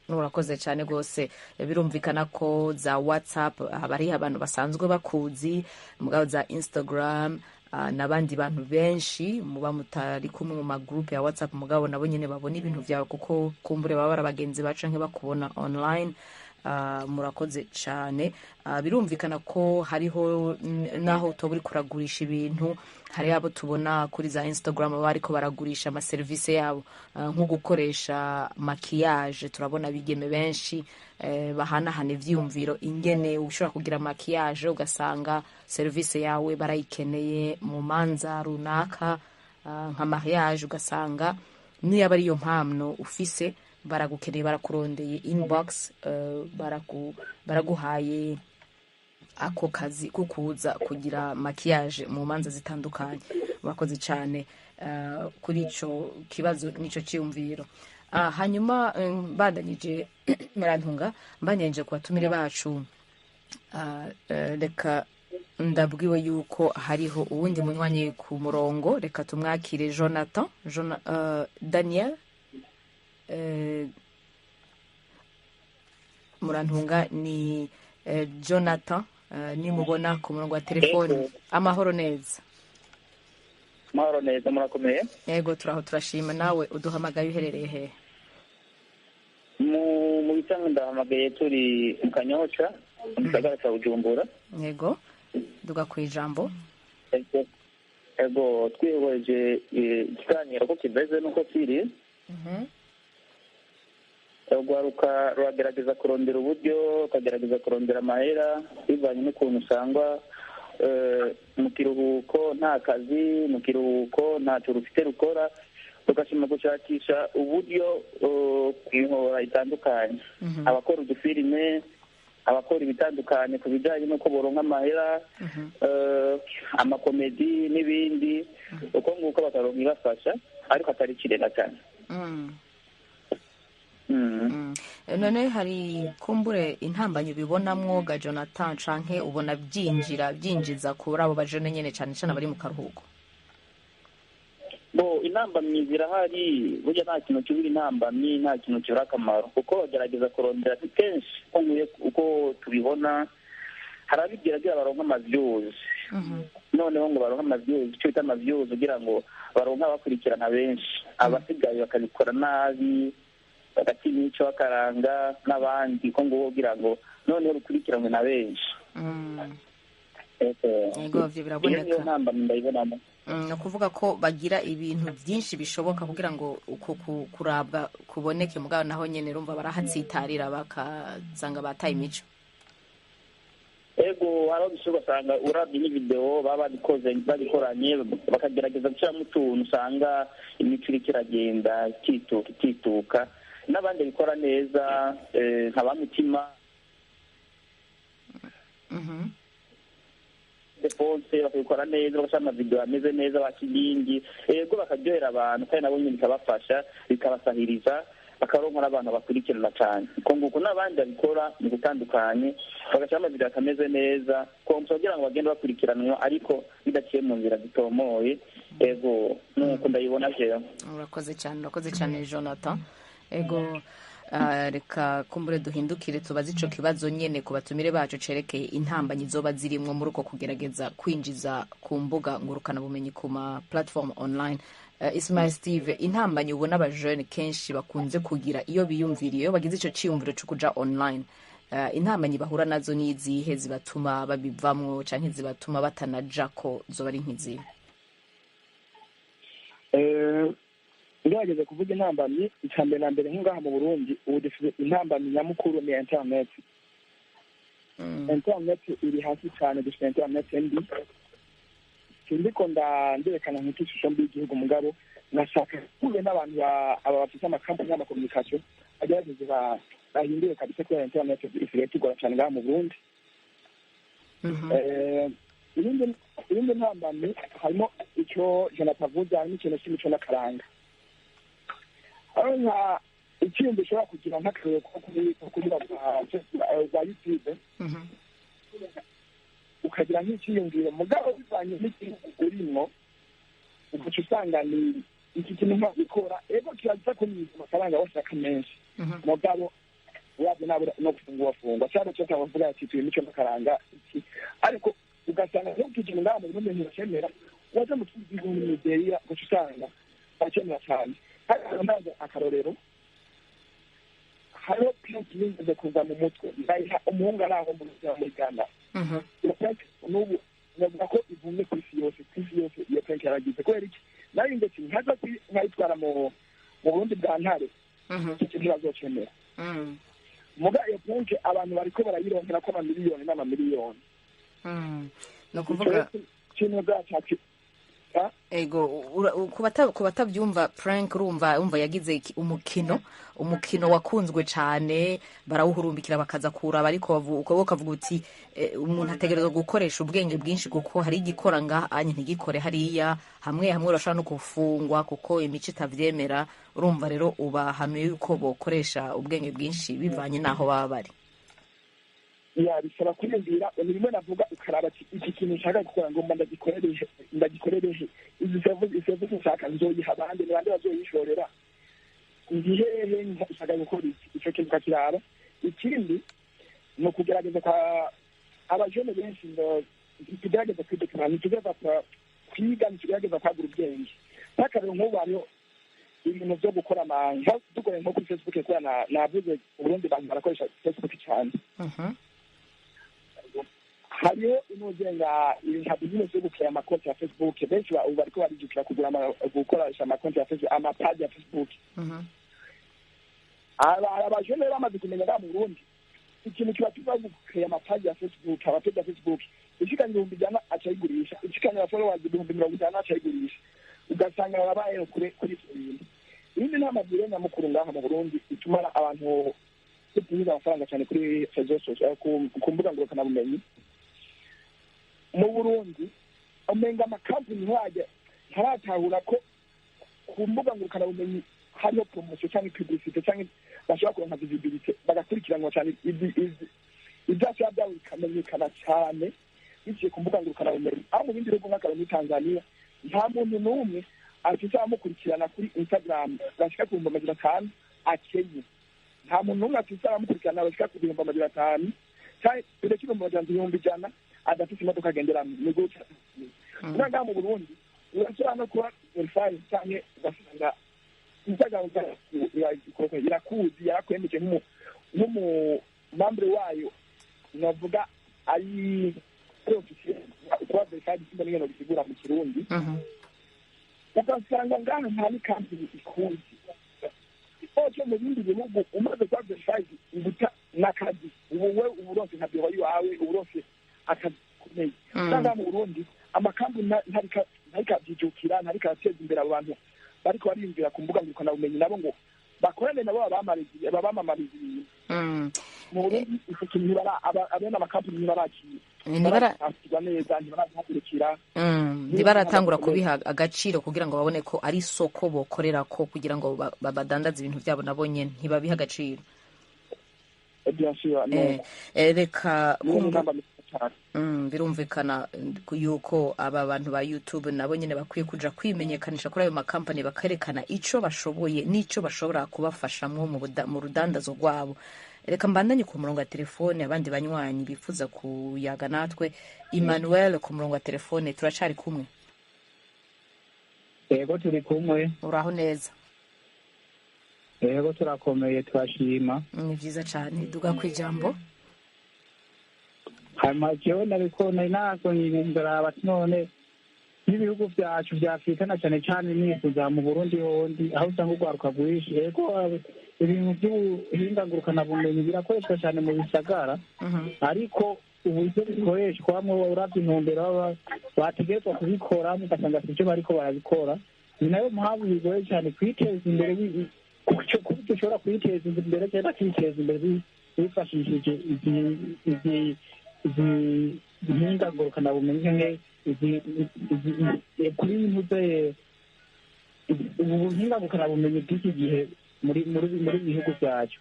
Urakoze cyane rwose. Birumvikana ko za WhatsApp haba hariho abantu basanzwe bakuzi, mugabo za Instagram N'abandi bantu benshi muba mutari kumwe mu magroupe ya WhatsApp, mugabo nabo nyene babona ibintu vyawe, kuko kumbure baba ari abagenzi baca nk'abakubona online. Murakoze cyane. Birumvikana ko hariho naho tuba uri kuragurisha ibintu, hari abo tubona kuri za Instagram baba ariko baragurisha amaserivisi yabo, nko gukoresha maquillage. Turabona abigeme benshi bahanahana ivyiyumviro ingene ushobora kugira maquillage, ugasanga serivisi yawe barayikeneye mu manza runaka, nka mariage, ugasanga niba ari iyo mpano ufise baragukeneye, barakurondeye inbox, baraguhaye ako kazi ko kuza kugira maquillage mu manza zitandukanye. Murakoze cyane kuri ico kibazo n'ico cyiyumviro. Hanyuma mbandanyije, murantunga, mbandanyije ku batumire bacu, reka ndabwiwe yuko hariho uwundi munywanyi ku murongo, reka tumwakire. Jonathan, Daniel, murantunga, ni Jonathan, nimubona ku murongo wa telefoni. Amahoro neza? Mahoro neza, murakomeye? Yego, turaho, turashima. Nawe uduhamagaye uherereye hehe? Mu bisanzwe ndahamagaye turi mu Kanyosha, mu gisagara cya Bujumbura. Yego, duga ku ijambo. Ego, twihweje ikiganiro ko kimeze nuko kiri, urwaruka ruragerageza kurondera uburyo, rukagerageza kurondera amahera bivanye n'ukuntu usangwa mu kiruhuko nta kazi, mu kiruhuko ntacyo rufite rukora, rugashima gushakisha uburyo ku mihora itandukanye, abakora udufilime, abakora ibitandukanye ku bijyanye n'uko boronka amahera, amakomedi n'ibindi, uko nguko bakaronka ibafasha, ariko atari kirenga cyane. None hari kumbure intambanyi ubibonamwo ga Jonathan, canke ubona byinjira byinjiza kuri abo bajene nyene, cane cane abari mu karuhuko? Bo, intambamyi zirahari. Burya nta kintu kibura intambamyi, nta kintu kibura akamaro, kuko bagerageza kurondera kenshi. Uko nkwiye, uko tubibona, hari abibwira baronka amavyuzi, noneho ngo baronke amavyuzi, icyo bita amavyuzi, kugira ngo baronke abakurikirana benshi, abasigaye bakabikora nabi, bagata imico, bakaranga n'abandi ko ngo kugira ngo noneho rukurikiranwe na benshi. Yego, ivyo Iyo niyo biraboneka. ntambamyi ndayibonamo. Ni ukuvuga ko bagira ibintu byinshi bishoboka kugira ngo uko kurabwa kuboneke, mugabo naho nyene urumva barahatsitarira, bakasanga bataye imico. Ego, hari aho bishobora, ugasanga urabye n'ivideo baba babikoze, babikoranye, bakagerageza gushyiramo utuntu usanga imico iriko iragenda ikituka ikituka. N'abandi bikora neza, nka ba Mutima Defonse, bakabikora neza, bagashyira amavideo ameze neza, ba Kigingi, ego, bakaryohera abantu, kandi nabo nyine bikabafasha, bikabasahiriza, bakaronka n'abantu bakurikirana cyane. Uko nguko n'abandi babikora mu gutandukanye, bagashyira amavideo atameze neza komsa kugira ngo bagende bakurikiranwa, ariko bidaciye mu nzira zitomoye. Ego, nuko ndayibona jewe. Urakoze cyane, urakoze cyane Jonathan. Ego, reka kumbure duhindukire tubaze ico kibazo nyene ku batumire bacu cerekeye intambanyi zoba zirimwo muri uko kugerageza kwinjiza ku mbuga ngurukanabumenyi, ku ma platform online. Ismail Steve, intambanyi ubona abajene kenshi bakunze kugira iyo biyumviriye, iyo bagize ico ciyumviro co kuja online, intambanyi bahura nazo ni izihe zibatuma babivamwo canke zibatuma batanajako, zoba ari nk'izihe? Ngerageza kuvuga intambamyi, icya mbere na mbere, nk'ingaha mu Burundi ubu dufite intambamyi nyamukuru ni interineti. Interineti iri hasi cyane, dufite interineti mbi. Sindiko nderekana nk'ishusho mbi y'igihugu, mugabo nashaka kube n'abantu aba bafite amakampani y'amakominikasiyo agerageze bahindure kabisa, kubera interineti isigaye tugora cyane ngaha mu Burundi. Irindi ntambamyi harimo icyo Jonathan avuze, harimo ikintu cy'imico n'akaranga, aho nka icyiyumvo ushobora kugira nk'akarere ko kuri za YouTube, ukagira nk'icyiyumviro, mugabo bivanye n'igihugu urimwo, ugaca usanga ni iki kintu nkabikora, ego kiraza kunyinjiza amafaranga washaka menshi, mugabo wabyo nabura no gufungwa, wafungwa cyangwa cyo bavuga ati tuye imico n'akaranga iki, ariko ugasanga nk'uko ikintu ngaha mu Burundi ntibacemera, Waja mu kindi gihugu, muri Nigeria, ugaca usanga barakemura cyane. Ntanze akarorero, hariho prank yigeze kuza mu mutwe, ndayiha umuhungu ari aho muri Ghana. Iyo prank n'ubu navuga ko ivumye ku isi yose, ku isi yose. Iyo prank yaragize kubera iki? Nayo ndetse nkaza nkayitwara mu Burundi bwa Ntare, icyo kintu ntibazocemera. Muga iyo prank abantu bariko barayironkera ko amamiliyoni n'amamiliyoni. Ni ukuvuga ikintu bwacu. Ego, ku batabyumva, prank, urumva, umva yagize umukino wakunzwe cyane, barawuhurumbikira bakaza kuraba, ariko ukavuga uti umuntu ategerezwa gukoresha ubwenge bwinshi, kuko hari igikora ngaha anye ntigikore hariya. Hamwe hamwe urashobora no gufungwa kuko imico itavyemera. Urumva rero ubahanuye yuko bokoresha ubwenge bwinshi bivanye n'aho baba bari. Ya, bisaba kwiyumvira. Ni bimwe navuga, ukaraba ati iki kintu nshaka gukora ngomba ndagikorerehe? Izi serivisi nshaka nzoyiha abandi? Ni bande bazoyishorera? Ndi hehe nshaka gukora iki? Ico kintu ukakiraba. Ikindi ni ukugerageza kwa abajene benshi ngo ntitugerageza kwidekara, ntitugerageza kwiga, ntitugerageza kwagura ubwenge. Nk'akarero, nk'ubu hariho ibintu vyo gukora dukoreye nko kuri Facebook, kubera navuze Uburundi bantu barakoresha Facebook cyane. Hariho inozenga nka business yo gukora amakonti ya Facebook. Benshi ubu bariko barijukira kugura gukoresha amakonti ya Facebook, amapaji ya Facebook. Abajene bamaze kumenya ngaha mu Burundi ikintu kiba kiva gukrea amapaji ya Facebook. Amapaji ya Facebook ishikanye 100,000 acayigurisha, ishikanye aba followers 50,000 acayigurisha, ugasanga barabaye kure kuri ivyo bintu. Iyindi nama bwire nyamukuru ngaha mu Burundi ituma abantu tutinjiza amafaranga cyane kuri réseaux sociaux, ku mbuga ngurukanabumenyi mu Burundi, umenga amakampani ntiwajya ntaratahura ko ku mbuga ngurukanabumenyi hariho promotion cyangwa publicité, cyangwa bashobora kuronka visibilité, bagakurikiranwa cyane, ibyasaba byabo bikamenyekana cyane biciye ku mbuga ngurukanabumenyi. Aho mu bindi bihugu, nk'akarero muri Tanzania, nta muntu n'umwe afise abamukurikirana kuri Instagram bashika ku 500,000 akenye. Nta muntu n'umwe afise abamukurikirana bashika ku 500,000, cyangwa uretse 500,000, 100,000, adafise imodoka agenderamo. Ni gutya ngaha mu Burundi urashobora no kuba verified, canke ugasanga Instagram irakuzi, yarakwemeje nk'umu membre wayo, navuga ari officiel, kuba verified simba n'ingeno bisigura mu Kirundi. Ugasanga ngaha nta n'ikampani ikuzi. Oco mu bindi bihugu umaze kuba verified ubuta n'akazi, ubu we uba uronse nka biro iwawe, uba uronse akazi gakomeye. Usanga mu Burundi amakampani ntariko avyijukira, ntariko arateza imbere abo bantu bariko bariyumvira ku mbuga ngurukanabumenyi, nabo ngo bakorane nabo, babamamariza ibintu. Mu Burundi ico kintu abene amakampani ntibarakiye ntibarasirwa neza, ntibarahagurukira. Ntibaratangura kubiha agaciro kugira ngo babone ko ari isoko bokorera ko kugira ngo badandaze ibintu byabo, nabo nyene ntibabiha agaciro. Bien sûr. Reka birumvikana yuko aba bantu ba YouTube nabo nyene bakwiye kuja kwimenyekanisha kuri ayo makampani, bakerekana ico bashoboye n'ico bashobora kubafashamwo mu rudandazo rwabo. Reka mbandanye ku murongo wa telefone abandi banywanyi bifuza kuyaga natwe. Emmanuel ku murongo wa telefone, turacari kumwe? Yego, turi kumwe. Uraho neza? Yego, turakomeye, turashima. Ni vyiza cane, duga ku ijambo. Hanyuma jewe nariko nari nasomye, ndaraba ati none n'ibihugu vyacu vya Afurika, na cane cane nifuza mu Burundi hondi, aho usanga urwaruka rwinshi. Ego, ibintu vy'ubuhinga ngurukanabumenyi birakoreshwa cane mu bisagara, ariko uburyo bikoreshwamwo, uravye intumbero baba bategerezwa kubikoramo, ugasanga sivyo bariko barabikora. Ni nayo mpamvu bigoye cane kwiteza imbere, kuburyo ushobora kwiteza imbere cyangwa bakiteza imbere bifashishije izi mpinga ngurukanabumenyi, canke izi kuri ntuze ubu buhinga ngurukanabumenyi bw'iki gihe. Muri bihugu byacu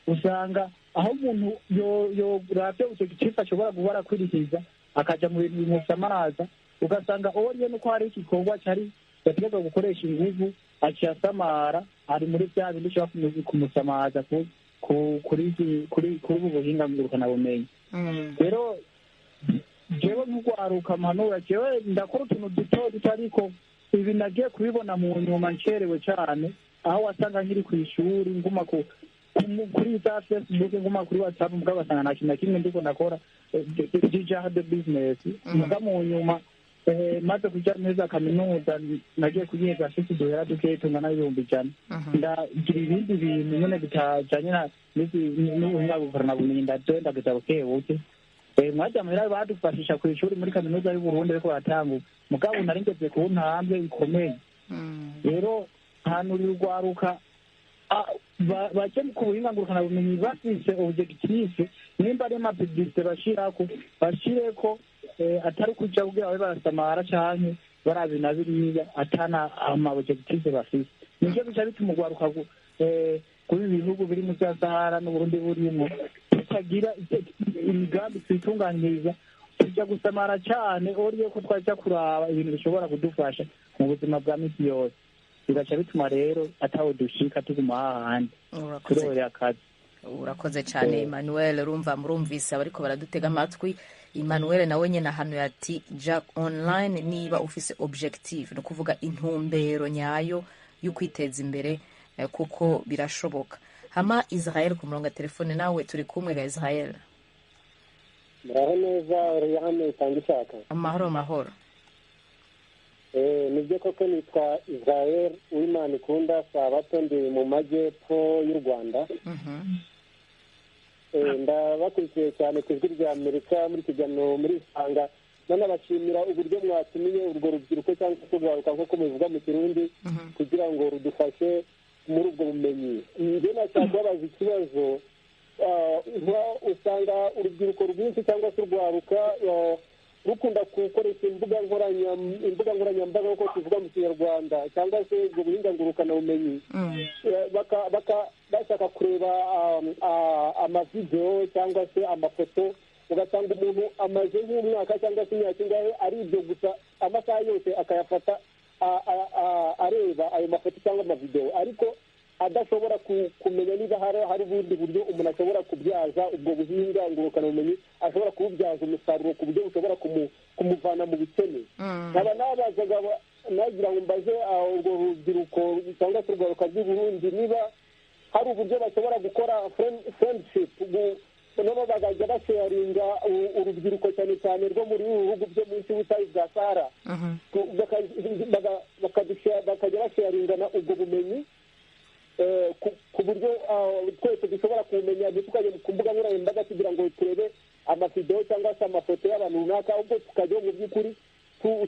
usanga aho umuntu yoravye ico gicika ashobora guhora akwirikiza, akaja mu bintu bimusamaza, ugasanga oriye nuko hari igikorwa cari yategerezwa gukoresha inguvu, aciye asamara, ari muri vya bindi bishobora kumusamaza kuri ubu buhinga ngurukanabumenyi. Rero Jewe nk'urwaruka mpanura, jewe ndakora utuntu duto duto, ariko ibi nagiye kubibona mu nyuma ncerewe cane, aho wasanga nkiri ku ishuri nguma kuri za Facebook, nguma kuri WhatsApp, mugabo basanga nta kintu na kimwe ndiko ndakora du genre de business. Muga mu nyuma maze kuja neza kaminuza, nagiye kuyiheza mfise uduhera dukeyi tungana 100,000, ndagira ibindi bintu nyene bitajanye n'ubuhinga ngurukanabumenyi, ndagendagiza buke buke. Mwaja muhira badufashisha kw'ishuri muri kaminuza y'Uburundi, ariko baratanga, mugabo nari ngeze ku ntambwe ikomeye. Rero hanurira urwaruka baje ku buhinga ngurukanabumenyi bafise objectif, nimba ari ama publicité bashirako, bashireko, atari kuja kugira babe barasamara canke barabi na biriya atana ama objectif bafise. Nivyo bica bituma urwaruka kuri ibi bihugu biri munsi ya Sahara n'Uburundi burimo tutagira imigambi twitunganyiriza, tujya gusamara cane au lieu ko twaja kuraba ibintu bishobora kudufasha mu buzima bwa misi yose. Bigaca bituma rero ataho dushika, tuguma hahandi turorera akazi. Urakoze cyane, Emmanuel. Urumva, murumvise abariko baradutega amatwi, Emmanuel nawe nyine ahantu ati ja online niba ufise objective, ni ukuvuga intumbero nyayo yo kwiteza imbere, kuko birashoboka. Hama Israel ku murongo wa telefone nawe turi kumwe ga Israel. Muraho neza, Oriane itanga ishaka. Amahoro, mahoro. Nibyo koko, nitwa Israel Uwimana ikunda Sabato, ndi mu majyepfo y'u Rwanda. Ndabakurikiye cyane ku Ijwi rya Amerika muri kiganiro muri Isanga, nanabashimira uburyo mwatumiye urwo rubyiruko cyangwa se urwaruka nk'uko mubivuga mu Kirundi, kugira ngo rudufashe muri ubwo bumenyi. Njye nashaka kubabaza ikibazo. Usanga urubyiruko rwinshi cyangwa se urwaruka rukunda gukoresha imbuga nkoranyambaga nk'uko tuvuga mu Kinyarwanda, cyangwa se ubwo buhinga ngurukanabumenyi, bashaka kureba amavidewo cyangwa se amafoto, ugasanga umuntu amaze nk'umwaka cyangwa se imyaka ingahe ari ibyo gusa, amasaha yose akayafata areba ayo mafoto cyangwa amavidewo, ariko adashobora kumenya niba hari ubundi buryo umuntu ashobora kubyaza ubwo buhinga ngurukanabumenyi, ashobora kububyaza umusaruro ku buryo bushobora kumuvana mu bukene. Nkaba nabazaga, nagira ngo mbaze urwo rubyiruko cyangwa se urwaruka rw'i Burundi niba hari uburyo bashobora gukora friendship, noneho bakajya basharinga urubyiruko cyane cyane rwo muri ibi bihugu byo munsi y'ubutayu bwa Sahara, bakajya basharingana ubwo bumenyi ku buryo twese dushobora kumenya, ntitukajye ku mbuga nkoranyambaga kugira ngo turebe amavidewo cyangwa se amafoto y'abantu runaka, ahubwo tukajyaho mu by'ukuri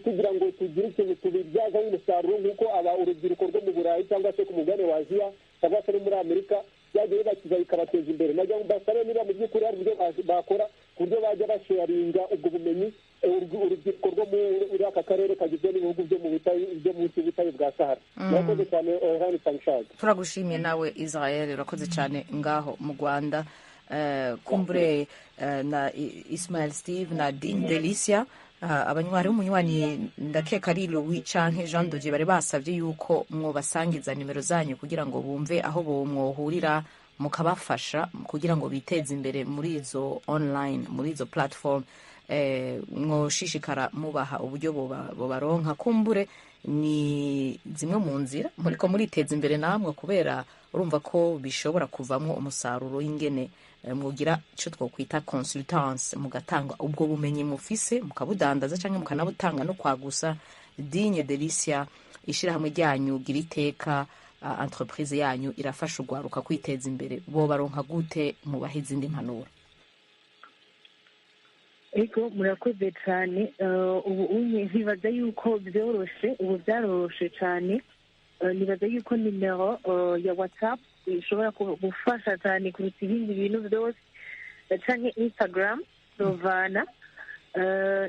tugira ngo tugire ikintu tubibyazaho umusaruro, nk'uko aba urubyiruko rwo mu Burayi cyangwa se ku mugabane wa Aziya cyangwa se no muri Amerika byagiye bibakiza bikabateza imbere. Nagira ngo mbasabe niba mu by'ukuri hari uburyo bakora ku buryo bajya basharinga ubwo bumenyi urubyiruko rwo muri aka karere kagizwe n'ibihugu byo mu butayu, byo munsi y'ubutayu bwa Sahara. Murakoze cyane, Oriane Sanshag. Turagushimiye nawe, Israel, urakoze cyane ngaho mu Rwanda. Kumbure na Ismail Steve na Din Delicia, abanywanyi umunywanyi ndakeka ari Louis canke Jean Dodier, bari basabye yuko mwobasangiza nimero zanyu kugira ngo bumve aho mwohurira mukabafasha kugira ngo biteze imbere muri izo online, muri izo platform. Mwoshishikara mubaha uburyo bobaronka. Kumbure ni zimwe mu nzira muriko muriteza imbere namwe, kubera urumva ko bishobora kuvamwo umusaruro w'ingene mwogira icyo twokwita consultance, mugatanga ubwo bumenyi mufise, mukabudandaza cyangwa mukanabutanga no kwagusa. Digne Delicia, ishyirahamwe ryanyu Gira Iteka, entreprise yanyu irafasha urwaruka kwiteza imbere, bo baronka gute? Mubahe izindi mpanuro. Ego, murakoze cyane. Ubu unye ntibaza yuko byoroshe, ubu byaroroshe cyane. Nibaza yuko nimero ya WhatsApp ishobora gufasha cyane kuruta ibindi bintu byose, canke Instagram. Rovana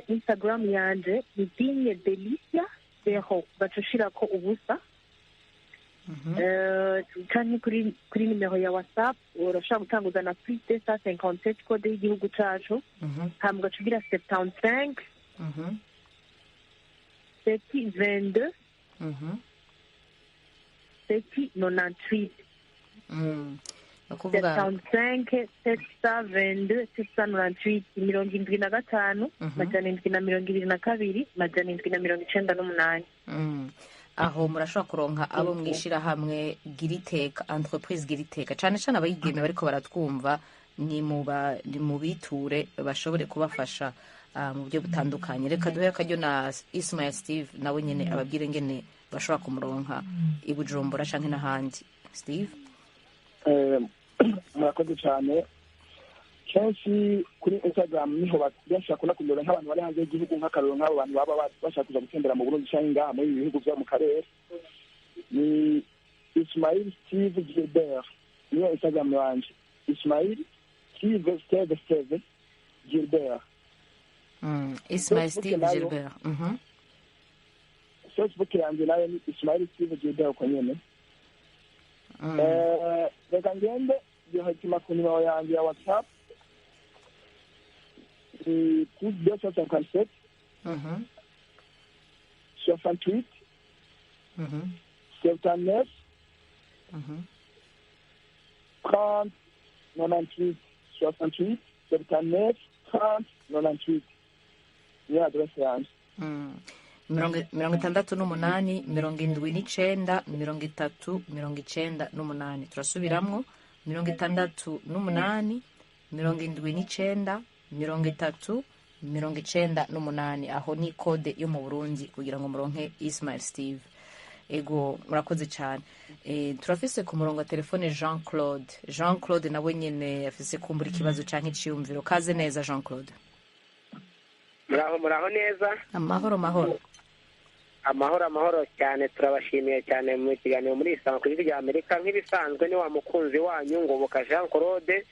Instagram yanje ni Digne Delicia 0, baca ushirako ubusa, canke kuri nimero ya WhatsApp urashobora gutanguza na +257, code y'igihugu cacu, hama ugaca ugira 75 7 22 7 98. Ukuvuga 75 722 798, 75 722 798. Aho murashobora kuronka abo mwishirahamwe Giriteka, entreprise Giriteka, cane cane abayigeme bariko baratwumva, ni mu biture bashobore kubafasha mu buryo butandukanye. Reka duhe akaryo na Ismail Steve nawe nyene ababwire ngene bashobora kumuronka i Bujumbura canke n'ahandi. Steve? Murakoze cyane. Kenshi kuri Instagram niho benshi bakunda kundora, nk'abantu bari hanze y'igihugu, nk'akarorero nk'abo bantu baba bashaka kuza gutembera mu Burundi canke ngaha muri ibi bihugu vyo mu karere. Ni Ismail Steve Gilbert, niyo Instagram yanje, Ismail Steve Steve Steve Gilbert. Ismail Facebook Steve nayo. Gilbert. Facebook yanje nayo ni Ismail Steve Gilbert uko nyene. Reka ngende directement ku nimero yanje ya WhatsApp, ni +257 68 79 30 98, 68 79 30 98, niyo adresse yanje. 68 79 30 98. Turasubiramwo: 68 79 30 98. Aho ni kode yo mu Burundi kugira ngo muronke Ismail Steve. Ego, murakoze cyane. Turafise ku murongo wa telefone Jean Claude. Jean Claude nawe nyene afise kumbura ikibazo canke iciyumviro. Kaze neza, Jean Claude. Muraho, muraho neza. Amahoro, mahoro. Amahoro, amahoro cyane. Turabashimiye cyane mu kiganiro muri Isanga ku Ijwi rya Amerika. Nk'ibisanzwe ni wa mukunzi wanyu Ngoboka Jean Claude,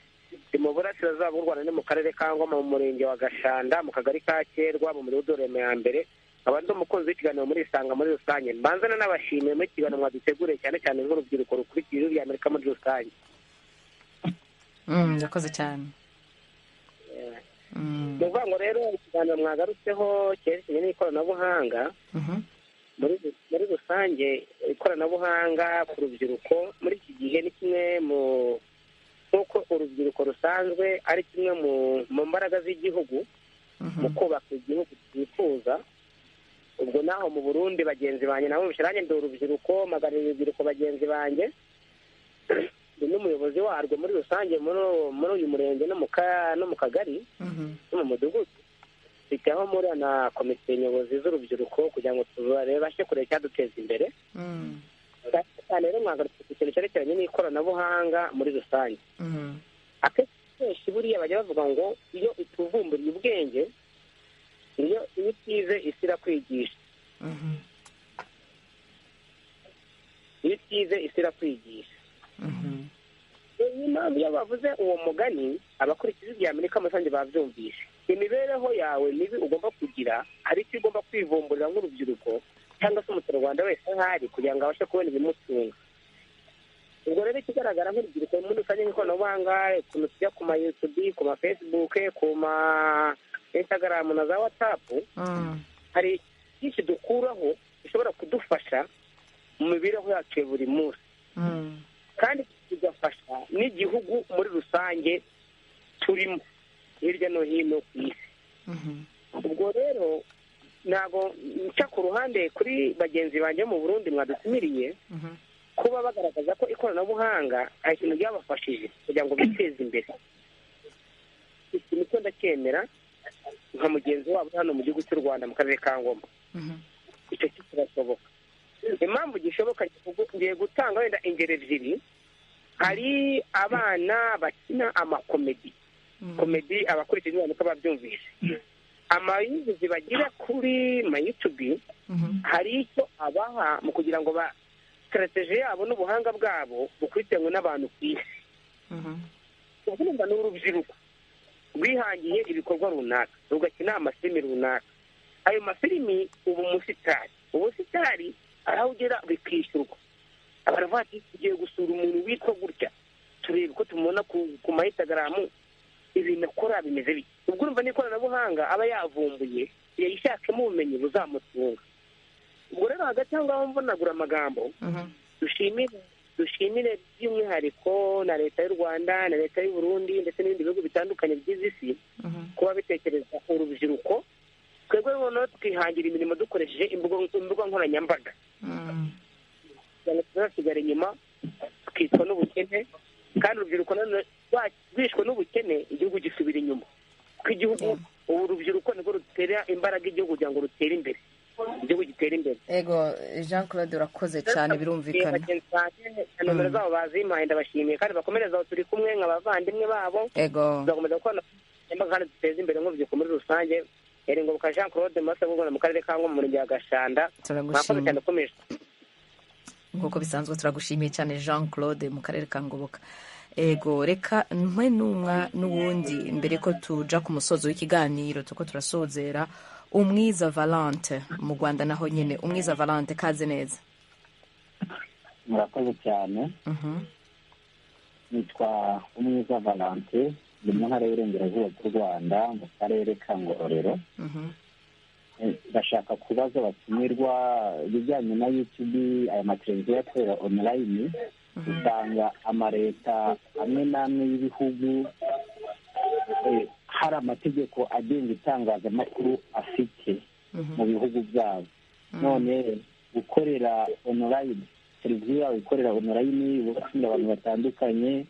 ndi mu burasirazuba bw'u Rwanda, ni mu karere ka Ngoma, mu murenge wa Gashanda, mu kagari ka Kerwa, mu mudugudu Rema ya mbere. Nkaba ndi umukunzi w'ikiganiro muri Isanga muri rusange. Mbanza nanabashimiye muri kiganiro mwaduteguriye, cyane cyane nk'urubyiruko rukurikiye Ijwi rya Amerika muri rusange. Urakoze cyane. Ni ukuvuga ngo rero ikiganiro mwagarutseho cyerekeranye n'ikoranabuhanga muri rusange, ikoranabuhanga ku rubyiruko muri iki gihe ni kimwe mu, nk'uko urubyiruko rusanzwe ari kimwe mu mbaraga z'igihugu mu kubaka igihugu twifuza. Ubwo naho mu Burundi bagenzi banjye nabo nanjye ndi urubyiruko, mpagarariye urubyiruko bagenzi banjye, ndi n'umuyobozi warwo muri rusange muri uyu murenge no mu kagari no mu mudugudu. Mfite aho muri na komite nyobozi z'urubyiruko kugira ngo tubashe kureba icyaduteza imbere. Cyane rero mwagarutse ku kintu cyerekeranye n'ikoranabuhanga muri rusange. Akenshi buriya bajya bavuga ngo iyo utuvumburiye ubwenge, iyo utize isi irakwigisha. Iyo utize isi irakwigisha. Niyo mpamvu iyo bavuze uwo mugani, abakurikiza ibya Amerika muri rusange babyumvishe. Imibereho yawe mibi ugomba kugira, hari icyo ugomba kwivumburira nk'urubyiruko cyangwa se umuturarwanda wese ahari kugira ngo abashe kubona ibimutunga. Ubwo rero ikigaragara nk'urubyiruko muri rusange nk'ikoranabuhanga, ukuntu tujya ku ma YouTube, ku ma Facebook, ku ma Instagram na za WhatsApp, hari byinshi dukuraho bishobora kudufasha mu mibereho yacu ya buri munsi, kandi bigafasha n'igihugu muri rusange turimo hirya no hino ku isi. Ubwo rero ntabwo nca ku ruhande kuri bagenzi banjye mu Burundi mwadutumiriye, kuba bagaragaza ko ikoranabuhanga hari ikintu ryabafashije kugira ngo biteze imbere. Ikintu cyo ndacyemera nka mugenzi wabo hano mu gihugu cy'u Rwanda mu karere ka Ngoma, icyo cyo kirashoboka. Impamvu gishoboka, ngiye gutanga wenda ingero ebyiri. Hari abana bakina amakomedi, komedi abakurikiza abantu ko babyumvise, amayuzuzi bagira kuri mayutubi, hari icyo abaha mu kugira ngo ba sitarateji yabo n'ubuhanga bwabo bukurikiranwe n'abantu ku isi. Ubwo urumva ni urubyiruko rwihangiye ibikorwa runaka, rugakina amafilimi runaka. Ayo mafilimi ubu umusitari aho ugera bikishyurwa. Abantu bati tugiye gusura umuntu witwa gutya, turebe ko tumubona ku ma Instagram, ibintu akora bimeze bite. Ubwo urumva n'ikoranabuhanga aba yavumbuye, yayishakemo ubumenyi buzamutunga. Ubwo rero hagati aho ngaho mvunagura amagambo, dushimire Dushimire by'umwihariko na Leta y'u Rwanda na Leta y'u Burundi ndetse n'ibindi bihugu bitandukanye bigize isi kuba bitekereza urubyiruko. Twebwe noneho twihangira imirimo dukoresheje imbuga nkoranyambaga, kugira ngo tuzasigara inyuma tukicwa n'ubukene. Kandi urubyiruko rwishwe n'ubukene, igihugu gisubira inyuma, kuko igihugu ubu urubyiruko nirwo rutera imbaraga igihugu kugira ngo rutere imbere, igihugu gitere imbere. Ego, Jean Claude, urakoze cyane, birumvikana. Bagenzi banjye na nomero zabo bazimpaye, ndabashimiye kandi bakomereza aho, turi kumwe nk'abavandimwe babo. Tuzakomeza gukorana kandi duteze imbere nk'urubyiruko muri rusange. Yari Ngoboka Jean Claude Masa mu karere ka Ngoma, mu murenge wa Gashanda. Mwakoze cyane, ukomeje. Nk'uko bisanzwe, turagushimiye cyane, Jean Claude mu karere ka Ngoboka. Ego, reka mpe n'umwa n'uwundi mbere ko tuja ku musozo w'ikiganiro, tuko turasozera. Umwiza Valante mu Rwanda naho nyine. Umwiza Valante, kaze neza. Murakoze cyane. Nitwa Umwiza Valante, ndi mu Ntara y'Uburengerazuba bw'u Rwanda, mu karere ka Ngororero. Ndashaka kubaza abatumirwa ibijyanye na YouTube, aya mateleviziyo akorera online. Usanga amaleta amwe n'amwe y'ibihugu hari amategeko agenga itangazamakuru afite mu bihugu byabo. None gukorera online, televiziyo yawe ikorera online, ugatumira abantu batandukanye,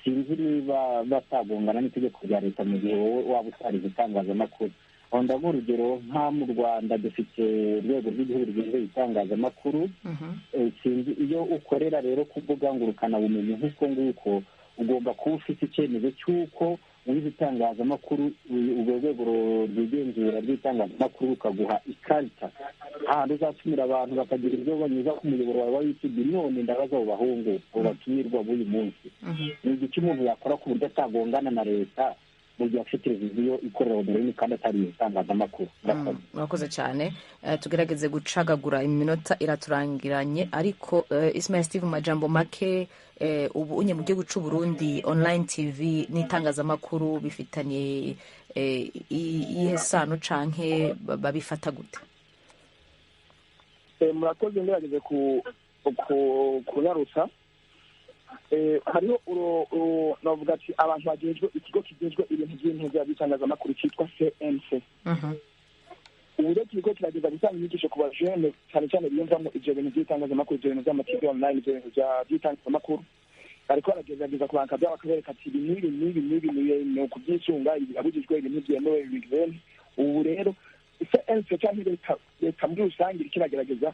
sinzi niba batagongana n'itegeko rya leta mu gihe wowe waba utarize itangazamakuru. Aho ndaguha urugero, nka mu Rwanda dufite urwego rw'igihugu rwishinzwe itangazamakuru. Sinzi iyo ukorera rero ku mbuga ngurukanabumenyi nk'uko nguko, ugomba kuba ufite icyemezo cy'uko wize itangazamakuru, urwo rwego rwigenzura rw'itangazamakuru rukaguha ikarita ahantu uzatumira abantu bakagira ibyo banyuza ku muyoboro wawe wa YouTube. None ndabaza abo bahungu, abo batumirwa b'uyu munsi, ni igiki umuntu yakora ku buryo atagongana na leta mu gihe afite televiziyo ikorera online kandi atari itangazamakuru? Murakoze cyane. Tugerageze gucagagura, iminota iraturangiranye, ariko Ismail Steve, mu majambo make, ubu unye mu gihugu cy'u Burundi online TV n'itangazamakuru bifitanye iyihe sano, canke babifata gute? Murakoze. Ngerageze kunyarutsa. Hariho, navuga ati abantu bagejwe, ikigo kigejwe ibintu by'intuza by'itangazamakuru cyitwa CNC. Ubu rero kiriko kirageza gutanga inyigisho ku bajene, cyane cyane biyumvamo ivyo bintu by'itangazamakuru, ivyo bintu vy'ama TV online, ivyo bintu by'itangazamakuru. Bariko baragerageza kubanka byabo, bakabereka ati ibi n'ibi n'ibi n'ibi ni ukubyisunga, ibi birabujijwe, ibi ntibyemewe, ibi bigizene. Ubu rero CNC canke leta muri rusange iriko iragerageza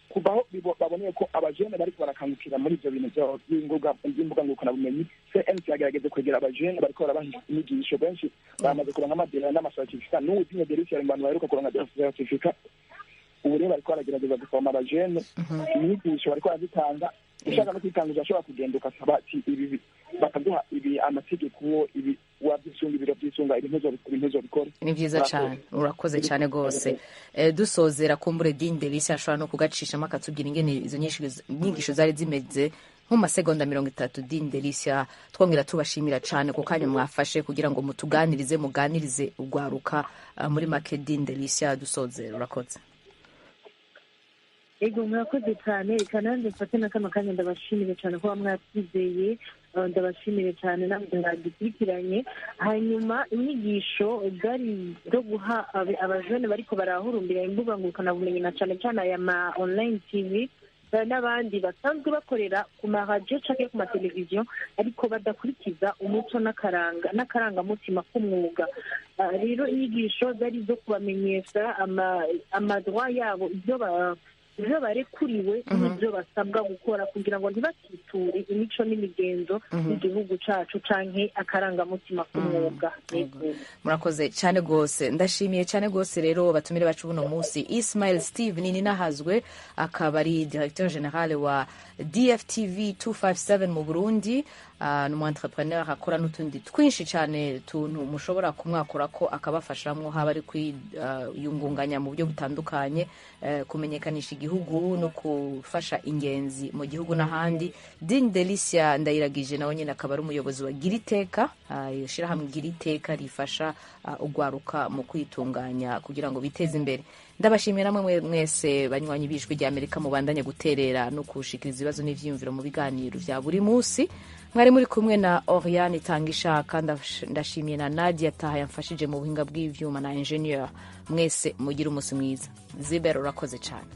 kuva aho baboneye ko abajene bariko barakangukira muri ivyo bintu by'imbuga ngurukanabumenyi. CNC yagerageze kwegera abajene, bariko barabaha inyigisho. Benshi bamaze kuronka amadera n'amacertificat. N'ubu Digne Delicia ari mu bantu baheruka kuronka certificat. Ubu rero bariko baragerageza guforma abajene, inyigisho bariko barazitanga. Ushaka no kwitanguza, ashobora kugenda ugasaba ati ibi, bakaguha ibi amategeko, ibi wabyisunga, ibiro byisunga, ibi ntuzobikore. Ni byiza cyane, urakoze cyane rwose. Dusozera, kumbure Digne Delicia ashobora no kugacishamo akatubwira ingene izo nyigisho zari zimeze nko mu masegonda 30. Digne Delicia, twongera tubashimira cyane ku kanya mwafashe kugira ngo mutuganirize, muganirize urwaruka. Muri make, Digne Delicia, dusozera, urakoze. Ego, murakoze cyane. Reka nanjye mfate na kano kanya ndabashimire cyane kuba mwatwizeye, ndabashimire cyane namwe mwadukurikiranye. Hanyuma inyigisho zari zo guha abajene bariko barahurumbira imbuga ngurukanabumenyi, na cyane cyane aya ma online TV n'abandi basanzwe bakorera ku maradiyo canke ku mateleviziyo ariko badakurikiza umuco n'akaranga n'akarangamutima k'umwuga. Rero inyigisho zari zo kubamenyesha amadroit yabo, ibyo barekuriwe n'ibyo basabwa gukora kugira ngo ntibakiture imico n'imigenzo y'igihugu cacu canke akarangamutima k'umwuga. Murakoze cyane rwose, ndashimiye cyane rwose rero batumire bacu buno munsi: Ismail Steve Nininahazwe, akaba ari directeur général wa DFTV 257 mu Burundi, ni umu entrepreneur akora n'utundi twinshi cyane tuntu mushobora kumwakura ko akabafashamwo, haba ari kwiyungunganya mu buryo butandukanye, kumenyekanisha igihugu no gufasha ingenzi mu gihugu n'ahandi. Digne Delicia Ndayiragije nawe nyine akaba ari umuyobozi wa Giriteka, ishyirahamwe Giriteka rifasha ugwaruka mu kwitunganya kugira ngo biteze imbere. Ndabashimiye namwe mwese banywanyi b'Ijwi rya Amerika mubandanye guterera no kushikiriza ibibazo n'ivyiyumviro mu biganiro vya buri munsi. Mwari muri kumwe na Oriane Itangishaka. Ndashimiye na Nadia Taha yamfashije mu buhinga bw'ivyuma na ingenieur. Mwese mugire umunsi mwiza. Zibero, urakoze cyane.